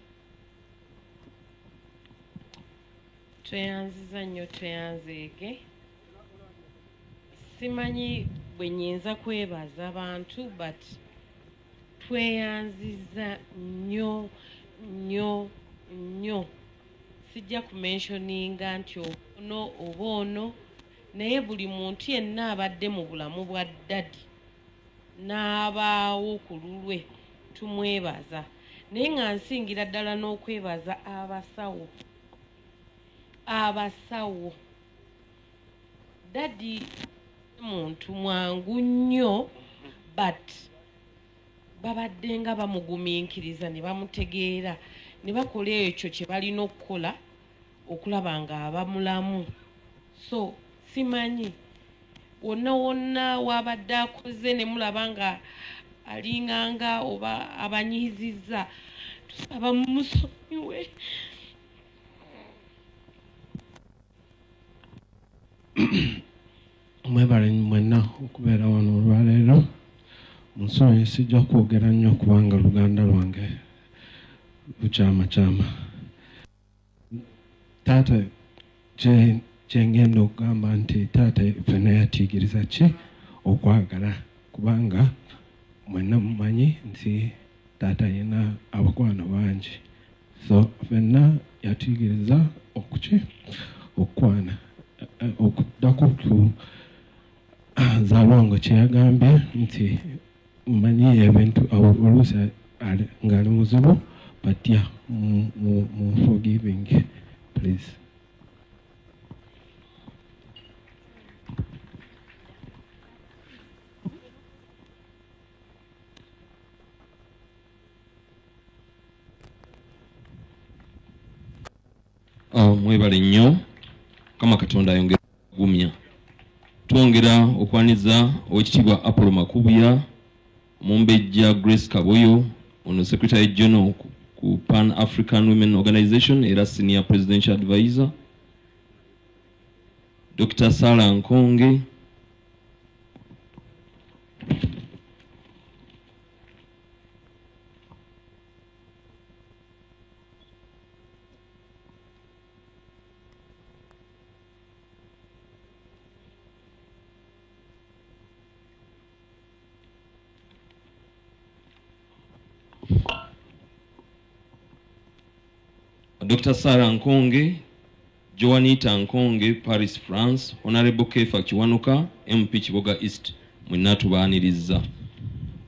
Speaker 7: Tweyanziza nnyo, tweyanzeege. Simanyi bwe nnyinza kwebaza bantu, but tweyanziza nnyo nnyo nnyo. Sijja kumentioninga nti ono oba ono, naye buli muntu yenna abadde mu bulamu bwa daddy n'abaawo ku lulwe tumwebaza, naye nga nsingira ddala n'okwebaza abasawo. Abasawo, daddy muntu mwangu nnyo, but babadde nga bamugumiikiriza ne bamutegeera ne bakola ekyo kye balina okukola okulaba nga aba mulamu. So simanyi wonna wonna wabadde akoze ne mulaba nga alinganga oba abanyiizizza, tusaba mumusonyiwe.
Speaker 8: Mwebale mwenna okubeera wano olwaleero. Munsonyiwe sijja kwogera nnyo kubanga Luganda lwange lukyamakyama. Taata kyengenda okugamba nti taata ffenna yatuyigiriza ki okwagala, kubanga mwenna mumanyi nti taata alina abakwano bangi, so ffenna yatuyigiriza okuki okukwana. Okuddako ku Zalwango kye yagambye nti mmanyi ebintu oluusi ng'ali muzibu, but yeah. Mu forgiving please.
Speaker 3: Oh, mwebale nnyo Mukama Katonda ayongera okugumya. Twongera okwaniza Owekitiibwa Apollo Makubuya, Omumbejja Grace Kaboyo, ono Secretary General ku Pan African Women Organization era Senior Presidential Advisor, Dr. Sarah Nkonge, Dr. Sarah Nkonge, Joanita Nkonge, Paris, France, Honorable Kefa Kiwanuka, MP Kiboga East, mwenna tubaanirizza.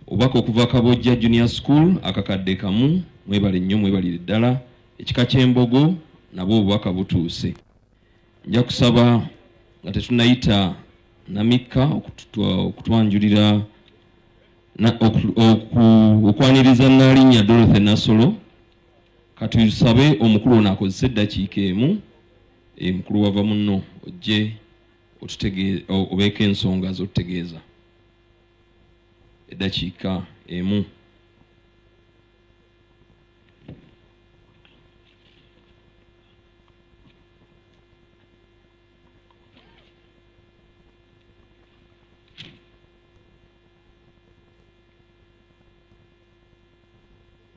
Speaker 3: Obubaka okuva Kabojja Junior School akakadde kamu, mwebale nnyo mwebalire ddala. Ekika ky'Embogo nabwo obubaka butuuse. Nja kusaba nga tetunayita Namikka okutwanjulira okwaniriza Nnaalinnya Dorothy Nassolo, katusabe omukulu ono akozese eddakiika emu. Mukulu wava munno ojje obeeko ensonga z'otutegeeza. Eddakiika emu.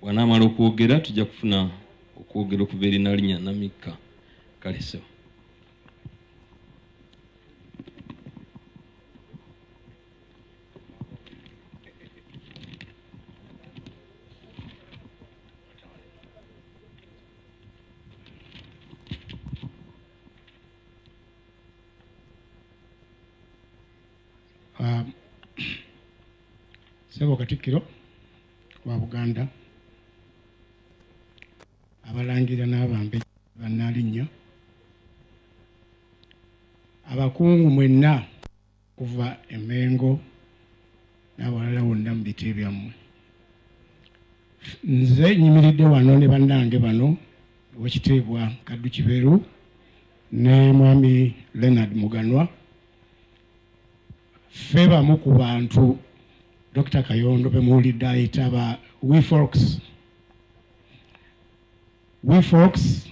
Speaker 3: Bw'anaamala okwogera tujja kufuna okwogera okuva eri Nnaalinnya Namikka. Kale ssebo.
Speaker 5: Ssebo Katikkiro wa Buganda, abalangira n'abambe bannaalinnya, abakungu mwenna kuva e Mmengo n'abalala wonna mu biti byammwe. Nze nyimiridde wano ne bannange bano, Oweekitiibwa Kaddu Kiberu ne Mwami Leonard Muganwa. Ffe bamu ku bantu Dr. Kayondo be muwulidde ayita ba We Folks. We Folks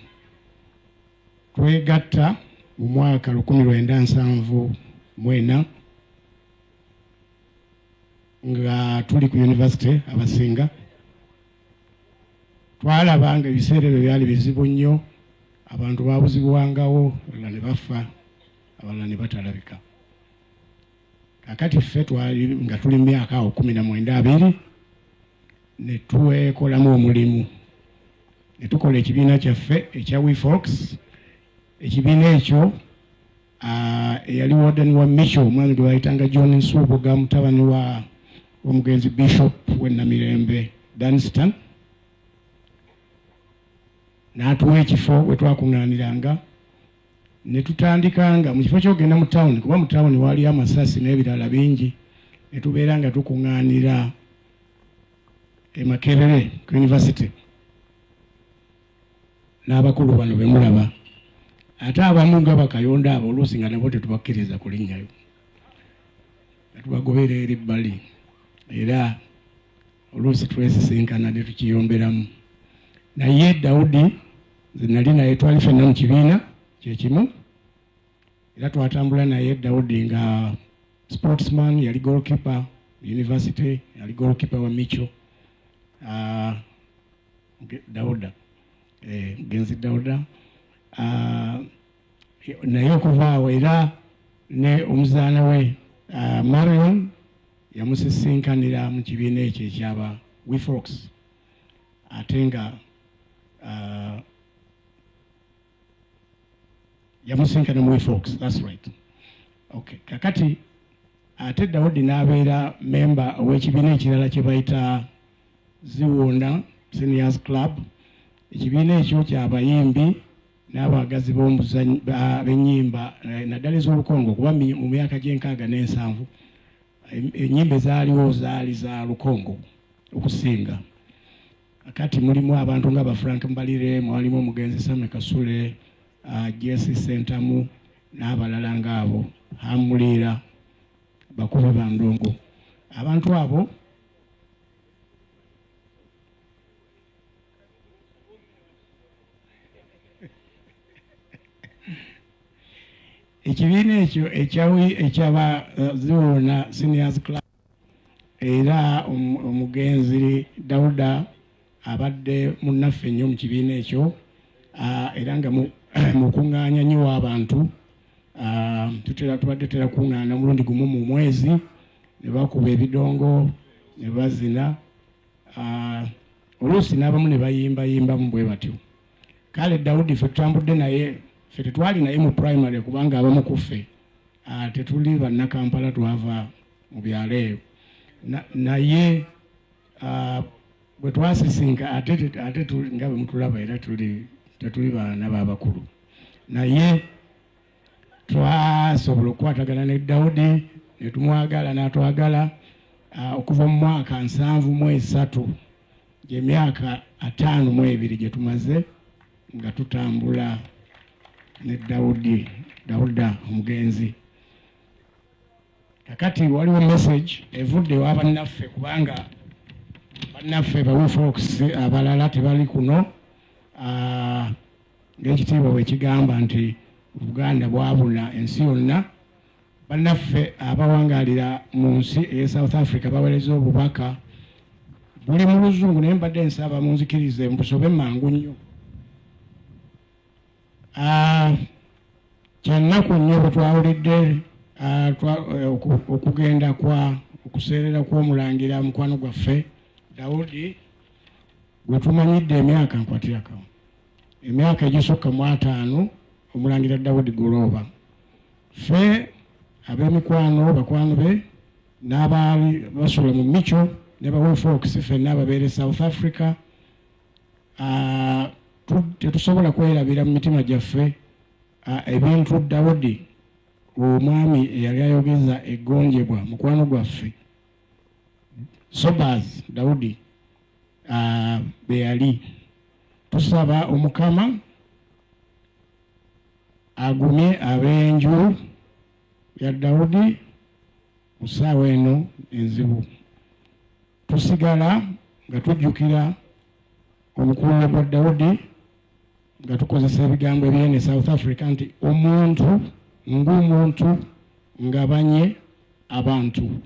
Speaker 5: twegatta mu mwaka 1974 nga tuli ku university abasinga. Twalaba nga ebiseera ebyo byali bizibu nnyo, abantu babuzibwangawo, abalala ne bafa, abalala ne batalabika. Kaakati ffe twali nga tuli mu myaka awo 19 20, ne twekolamu omulimu, ne tukola ekibiina kyaffe ekya We Folks. Ekibiina ekyo eyali warden wa Micho, omwami gwe bayitanga John Nsubuga, mutabani wa omugenzi Bishop w'e Namirembe Dunstan, n'atuwa ekifo we twakuŋŋaaniranga ne tutandikanga mu kifo ky'okugenda mu tawuni, kuba mu tawuni waaliyo amasasi n'ebirala bingi, ne tubeera nga tukuŋŋaanira e Makerere ku university n'abakulu bano be mulaba. Ate abamu nga Bakayonda abo oluusi nga nabo tetubakkiriza kulinnyayo, nga tubagobera eri bbali, era oluusi twesisinkana ne tukiyomberamu. Naye Dawudi nze nali naye, twali ffenna mu kibiina kye kimu, era twatambula naye. Dawudi nga sportsman, yali goalkeeper university, yali goalkeeper wa Micho. Dawuda, mugenzi Dawuda, naye okuva awo era ne omuzaana we Marion yamusisinkanira mu kibiina ekyo ekyaba We Folks, ate nga yamusinkana mu We Folks, that's right. Okay, kakati ate Dawudi n'abeera memba ow'ekibiina ekirala kye bayita Ziwunda Seniors Club.
Speaker 8: Ekibiina ekyo ky'abayimbi n'abaagazi b'ennyimba naddala ez'olukongo kuba mu myaka gy'enkaaga n'ensanvu ennyimba ezaaliwo zaali za lukongo okusinga. Kati mulimu abantu nga ba Frank Mbalire, mwalimu omugenzi Same Kasule, Jesse Sentamu n'abalala ng'abo, Hamuliira, bakubi ba ndongo. Abantu abo ekibiina ekyo ekyaba Ziwona Seniors Club era omugenzi Dauda abadde munnaffe nnyo mu kibiina ekyo, era nga mukuŋŋaanya nnyo w'abantu. Tutera tubadde tutera kuŋŋaana omulundi gumu mu mwezi ne bakuba ebidongo ne bazina, oluusi n'abamu ne bayimbayimbamu bwe batyo. Kale Dawudi ffe tutambudde naye, ffe tetwali naye mu primary kubanga abamu ku ffe tetuli bannakampala, twava mu byalo eyo. Naye bwe twasisinka ate nga bwe mutulaba era tetuli baana b'abakulu, naye twasobola okukwatagana ne Dawudi ne tumwagala n'atwagala okuva mu mwaka 73, gy'emyaka 52 gye tumaze nga tutambula ne Dawudi, Dawuda omugenzi. Kakati waliwo message evudde ewa bannaffe, kubanga bannaffe ba We Folks abalala tebali kuno, ng'ekitiibwa bwe kigamba nti Buganda bwabuna ensi yonna. Bannaffe abawangaalira mu nsi ey'e South Africa baweereza obubaka buli mu Luzungu, naye mbadde nsaba munzikirize mbusobe mangu nnyo. Kyannaku nnyo bwe twawulidde okugenda kwa okuseerera kw'omulangira mukwano gwaffe Dawudi gwe tumanyidde emyaka nkwatirako emyaka egisukka mu 50, omulangira Dawudi Golooba. Ffe ab'emikwano, bakwano be n'abaali basula mu Micho ne ba We Folks ffenna ababeera e South Africa, tetusobola kwerabira mu mitima gyaffe ebintu Dawudi omwami eyali ayogeza eggonjebwa mukwano gwaffe Sobaz Dawudi bwe yali. Tusaba Omukama agumye ab'enju ya Dawudi mu ssaawa eno enzibu. Tusigala nga tujjukira omukululo gwa Dawudi nga tukozesa ebigambo ebyene South Africa nti omuntu ng'omuntu ngabanye abantu.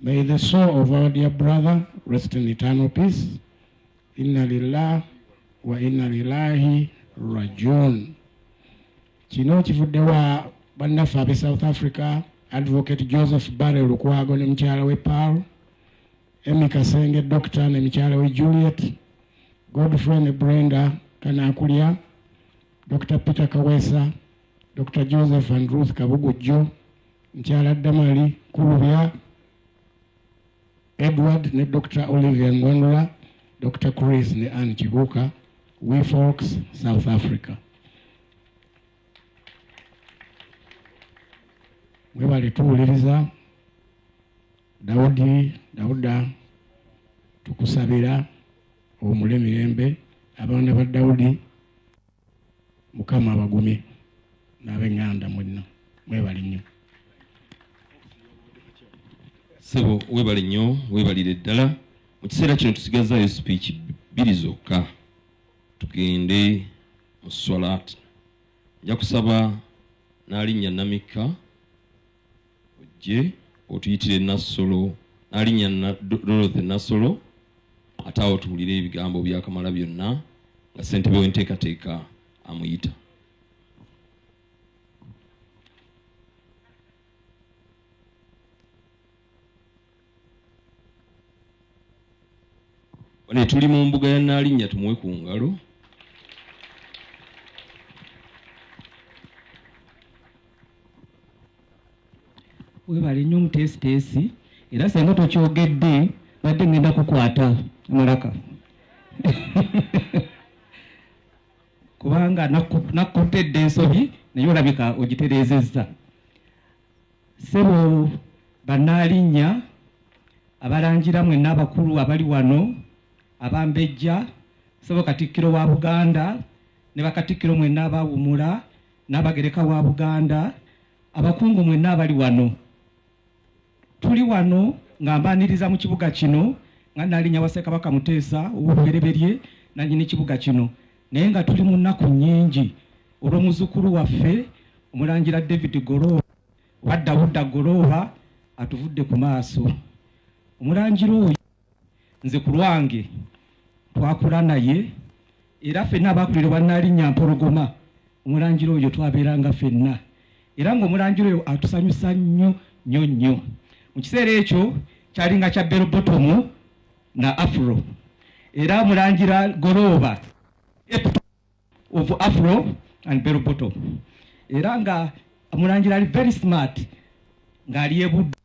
Speaker 8: May the soul of our dear brother rest in eternal peace. Inna lillah wa inna ilaihi rajiun. Kino kivudde wa bannaffe ab'e South Africa, Advocate Joseph Barry Lukwago ne mukyala we Paul, Emmy Kasenge Doctor ne mukyala we Juliet, Godfrey ne Brenda Kanakulya, Dr. Peter Kawesa, Dr. Joseph and Ruth Kabugujjo, mukyala Damali Kulubya, Edward ne Dr. Olivia Ngwanula, Dr. Chris ne Ann Kibuuka, We Folks, South Africa. Mwebale tuwuliriza. Dawudi Dawuda, tukusabira owummule mirembe. Abaana ba Dawudi Mukama abagumye n'ab'eŋŋanda mwenna, mwebale nnyo.
Speaker 3: Ssebo weebale nnyo, weebalire ddala. Mu kiseera kino tusigazaayo speech bbiri zokka tugende mu swalat. Nja kusaba Naalinnya Namikka ojje otuyitire Nassolo, Naalinnya Dorothy Nassolo, ate awo tuwulire ebigambo bya Kamala byonna nga ssentebe w'enteekateeka amuyita. Bane tuli mu mbuga ya Naalinnya, tumuwe ku ngalo.
Speaker 9: Webale nnyo omuteesiteesi, era senga tokyogedde badde ngenda kukwata mulaka. Kubanga nakkutedde ensobi naye olabika ogitereezezza. Ssebo bannaalinnya, abalangira mwenna abakulu abali wano, abambejja, ssebo Katikkiro wa Buganda ne bakatikkiro mwenna abawumula n'abagereka wa Buganda, abakungu mwenna abali wano. Tuli wano nga mbaniriza mu kibuga kino nga Nnaalinnya wa Ssekabaka Muteesa ow'olubereberye nannyini kibuga kino, naye nga tuli mu nnaku nnyingi olw'omuzzukulu waffe Omulangira David Golooba oba Dawuda Golooba atuvudde ku maaso. Omulangira oyo nze ku lwange twakula naye era ffenna abaakulira obwa Nnaalinnya Mpologoma omulangira oyo twabeeranga ffenna era ng'omulangira oyo atusanyusa nnyo nnyo nnyo. Mu kiseera ekyo kyalinga kya bell bottom na afro era omulangira Golooba of afro and bell bottom era nga omulangira ali very smart ng'ali ebuddu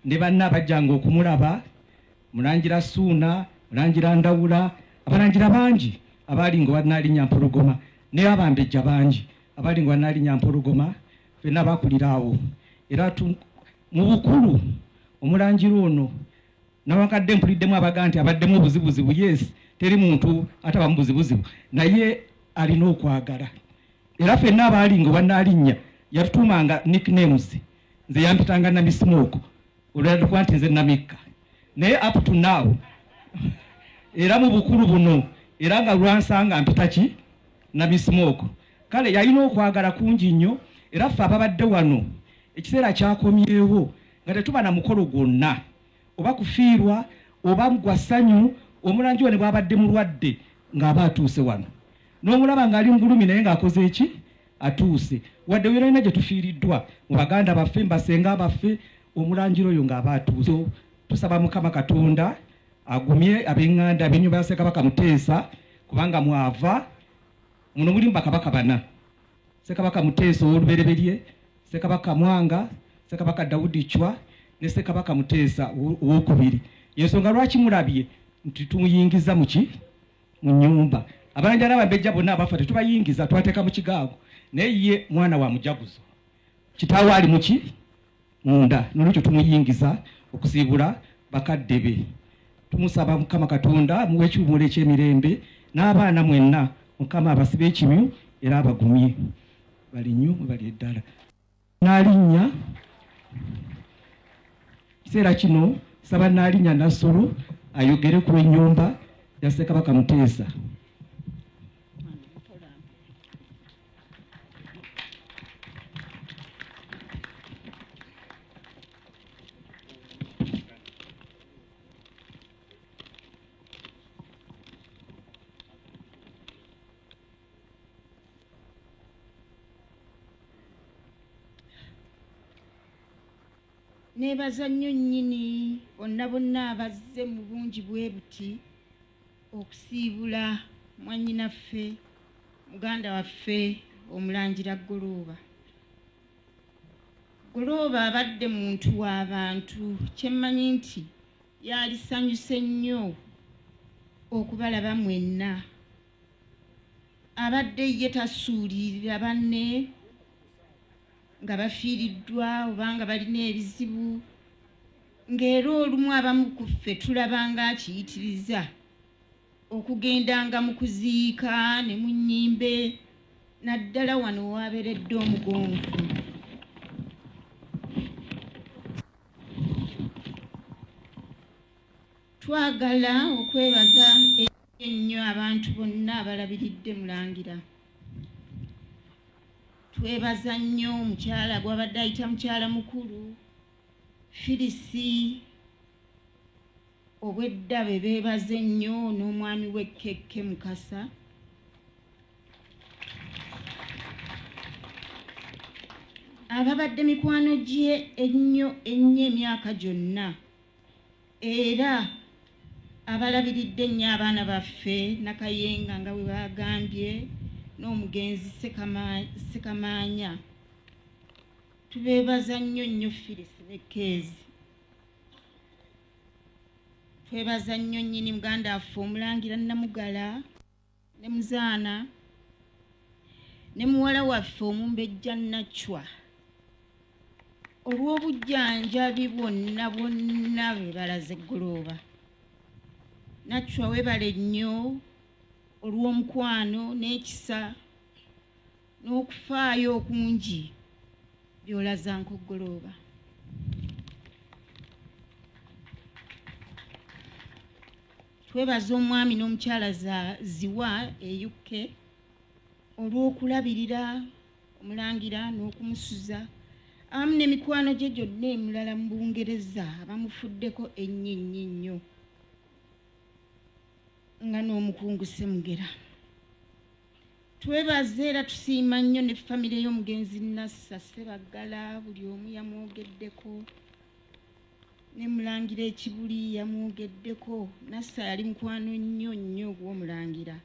Speaker 9: ne banna abajjanga okumulaba, Mulangira Ssuuna, Mulangira Ndawula, abalangira bangi abaali nga Bannaalinnya Mpologoma ne abambejja bangi abaali nga Bannaalinnya Mpologoma ffenna bakulira awo era mu bukulu omulangira ono nawankadde mpuliddemu abaga nti abaddemu obuzibuzibu. Yes, teri muntu atabamu buzibuzibu, naye alina okwagala era ffenna abaali nga Bannaalinnya yatutuumanga nicknames. Nze yampitanga Namismooko olwalala kuba nti nze Namikka, naye up to now era mu bukulu buno era nga lwansanga mpita ki Namismooko. Kale yalina okwagala kungi nnyo era ffe ababadde wano ekiseera kyakomyewo nga tetuba na mukolo gwonna oba kufiirwa oba gwa ssanyu, omulangi we ne bw'abadde mulwadde ng'aba atuuse wano n'omulaba ng'ali mu bulumi naye ng'akoze eki atuuse. Wadde yonayona gye tufiiriddwa mu baganda baffe mbasenga baffe, omulangira oyo ng'aba atuuse. Tusaba Mukama Katonda agumye ab'eŋŋanda ab'ennyumba ya Ssekabaka Muteesa, kubanga mwava muno mulimu bakabaka bana: Ssekabaka Muteesa ow'olubereberye, Ssekabaka Mwanga, Ssekabaka Dawudi Chwa ne Ssekabaka Muteesa owokubiri. Yensonga lwaki mulabye nti tumuyingiza muki mu nnyumba. Abalangira n'abambejja bonna abafa tetubayingiza, twateeka mu kigango, naye ye mwana wa mujaguzo, kitaawe ali muki munda, nolwekyo tumuyingiza okusiibula bakadde be. Tumusaba Mukama Katonda muwe ekiwummulo eky'emirembe n'abaana mwenna Mukama abasibe ekimyu era abagumye. Bali nnyo bali eddala. Naalinnya kiseera kino saba Naalinnya Nassolo ayogere ku ennyumba ya Ssekabaka Muteesa.
Speaker 10: Neebaza nnyo nnyini bonna bonna abazze mu bungi bwe buti okusiibula mwannyinaffe muganda waffe Omulangira Golooba. Golooba abadde muntu wa bantu, kye mmanyi nti yaalisanyuse nnyo okubalaba mwenna. Abadde ye tasuulirira banne nga bafiiriddwa oba nga balina ebizibu, ng'era olumu abamu ku ffe tulaba ng'akiyitiriza okugendanga mu kuziika ne mu nnyimbe, naddala wano w'abeeredde omugonvu. Twagala okwebaza ennyo abantu bonna abalabiridde Mulangira. Twebaza nnyo omukyala gw'abadde ayita mukyala mukulu Firisi obwedda be beebaze nnyo n'omwami we KK Mukasa. Ababadde mikwano gye ennyo ennyo emyaka gyonna era abalabiridde ennyo abaana baffe Nakayenga nga bwe bagambye n'omugenzi Ssekamaanya. Tubeebaza nnyo nnyo Firisi ne Keezi. Twebaza nnyo nnyini muganda waffe Omulangira Namugala ne Muzaana Ne muwala waffe Omumbejja Nachwa olw'obujjanjabi bwonna bwonna bwe balaze Golooba. Nachwa webale nnyo olw'omukwano n'ekisa n'okufaayo okungi by'olaza Nkogolooba. Twebaza omwami n'omukyala Ziwa e UK olw'okulabirira Omulangira n'okumusuza awamu n'emikwano gye gyonna emirala mu Bungereza abamufuddeko ennyo ennyo ennyo nga n'omukungu Ssemugera. Twebaza era tusiima nnyo ne famire y'omugenzi Nassa Ssebaggala, buli omu yamwogeddeko, ne Mulangira Ekibuli yamwogeddeko. Nassa yali mukwano nnyo nnyo ogw'Omulangira.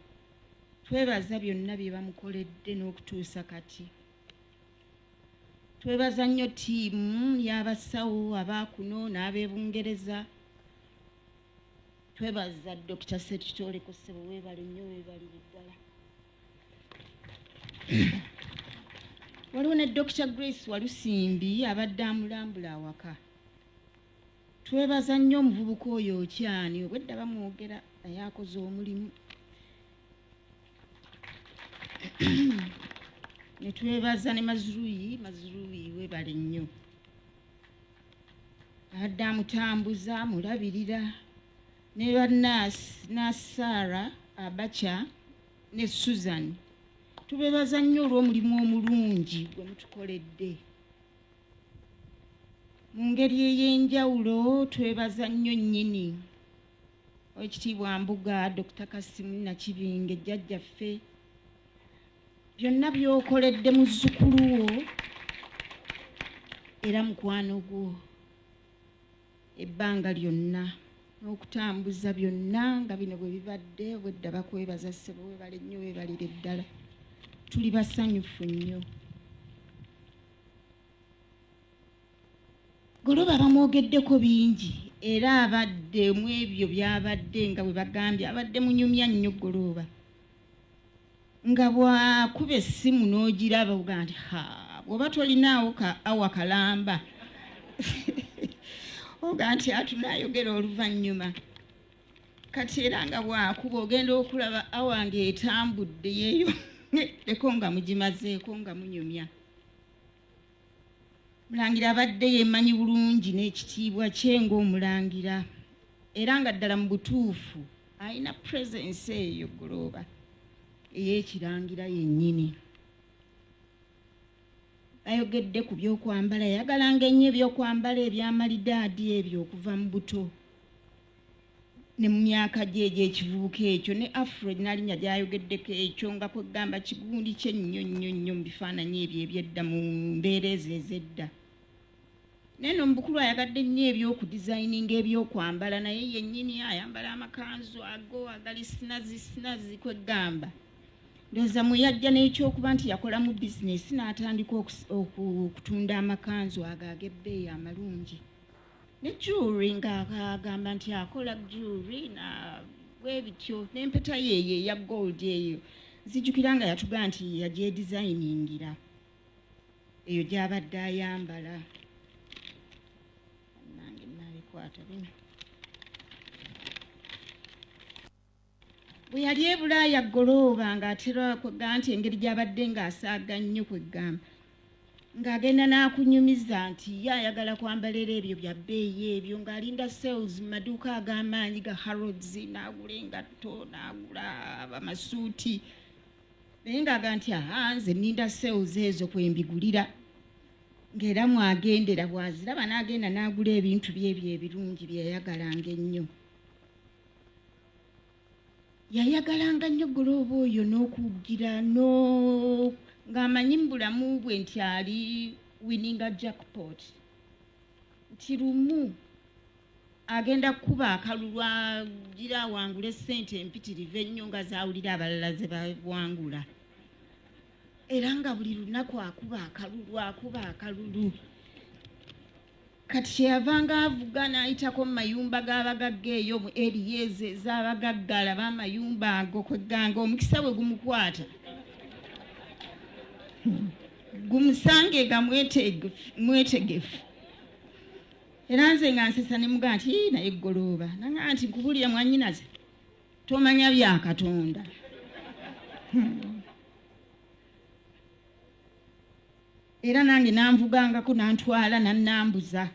Speaker 10: Twebaza byonna bye bamukoledde n'okutuusa kati. Twebaza nnyo ttiimu y'abasawo abaakuno n'ab'e Bungereza. Twebaza Dokita Ssekitoleko, ssebo weebale nnyo, weebalire ddala. Waliwo ne Dokita Grace Walusimbi abadde amulambula awaka. Twebaza nnyo omuvubuka oyo Okyani, obwedda bamwogera naye akoze omulimu. Ne twebaza ne Mazruyi, Mazruyi weebale nnyo. Abadde amutambuza, amulabirira. Ne ba nurse, nurse Sarah Abacha ne Susan. Tubeebaza nnyo olw'omulimu omulungi gwe mutukoledde. Mu ngeri ey'enjawulo twebaza nnyo nnyini Oweekitiibwa Mbuga Dokita Kassim Nakibinge jjajjaffe, byonna by'okoledde muzzukulu wo era mukwano gwo ebbanga lyonna n'okutambuza byonna nga bino bwe bibadde. Obwedda bakwebaza ssebo, weebale nnyo, weebalire ddala, tuli basanyufu nnyo. Goloba bamwogeddeko bingi era abadde mu ebyo by'abadde nga bwe bagambye abadde munyumya nnyo Golooba, nga bw'akuba essimu n'ogiraba ogaa nti ha bw'oba tolinaawo ka awa kalamba ogaa nti atunaayogera oluvannyuma. Kati era nga bw'akuba ogenda okulaba awa ng'etambudde yeeyongeddeko nga mugimazeeko nga munyumya. Mulangira abadde yeemanyi bulungi n'ekitiibwa kye ng'omulangira era nga ddala mu butuufu alina presence eyo Golooba ey'ekirangira yennyini. Bayogedde ku by'okwambala, yayagalanga ennyo ebyokwambala eby'amalidaadi ebyo okuva mu buto ne mu myaka gye egy'ekivubuka ekyo, ne afro n'alinnya gy'ayogeddeko ekyo nga kwegamba kigundi kye nnyo nnyo nnyo mu bifaananyi ebyo eby'edda mu mbeera ezo ez'edda. Naye no mu bukulu ayagadde nnyo eby'okudizayininga ebyokwambala, naye yennyini ayambala amakanzu ago agali sinazi sinazi kwegamba. Ndowooza mwe yajja n'ekyokuba nti yakolamu bizinesi n'atandika okutunda amakanzu ago ag'ebbeeyi amalungi. Ne jewelry ng'agamba nti akola jewelry na bwe bityo, n'empeta ye eyo eya gold eyo nzijukira nga yatugamba nti yagyedizayiningira eyo gy'abadde ayambala. Nange naabikwata bino. Bwe yali e Bulaaya Golooba ng'atera kwegamba nti engeri gy'abadde ng'asaaga nnyo kwegamba ng'agenda n'akunyumiza nti ye ayagala kwambala era ebyo bya bbeeyi ebyo, ng'alinda sales mu maduuka ag'amaanyi ga Harrods n'agula engatto n'agula amasuuti, naye ng'agamba nti aha nze nninda sales ezo kwe mbigulira, ng'era mwagendera bw'aziraba n'agenda n'agula ebintu bye ebyo ebirungi bye yayagalanga ennyo. Yayagalanga nnyo Golooba oyo n'okugira no ng'amanyi mu bulamu bwe nti ali winninga jackpot, nti lumu agenda kukuba akalulu agira awangule ssente empitirivu ennyo nga z'awulira abalala ze bawangula, era nga buli lunaku akuba akalulu, akuba akalulu. Kati kyeyavanga avuga n'ayitako mu mayumba g'abagagga eyo mu eriya ezo ez'abagagga, alabe amayumba ago, kweganga omukisa bwe gumukwata. Gumusange nga mwetegefu. Era nze nga nsesa ne mugamba nti, Ii, naye Ggolooba. Nanga nti nkubulira mwannyinaze, tomanya bya Katonda. Era nange nanvugangako nantwala nannambuza.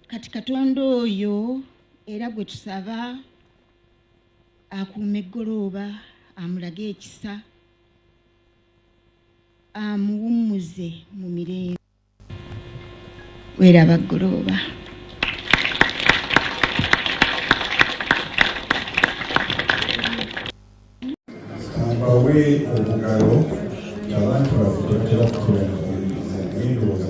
Speaker 10: Kati Katonda oyo era gwe tusaba akuume Ggolooba, amulage ekisa, amuwummuze mu mirembe. Weeraba Ggolooba.
Speaker 1: Kambawe obugalo, abantu baffe tebatera kutuula naye ndowooza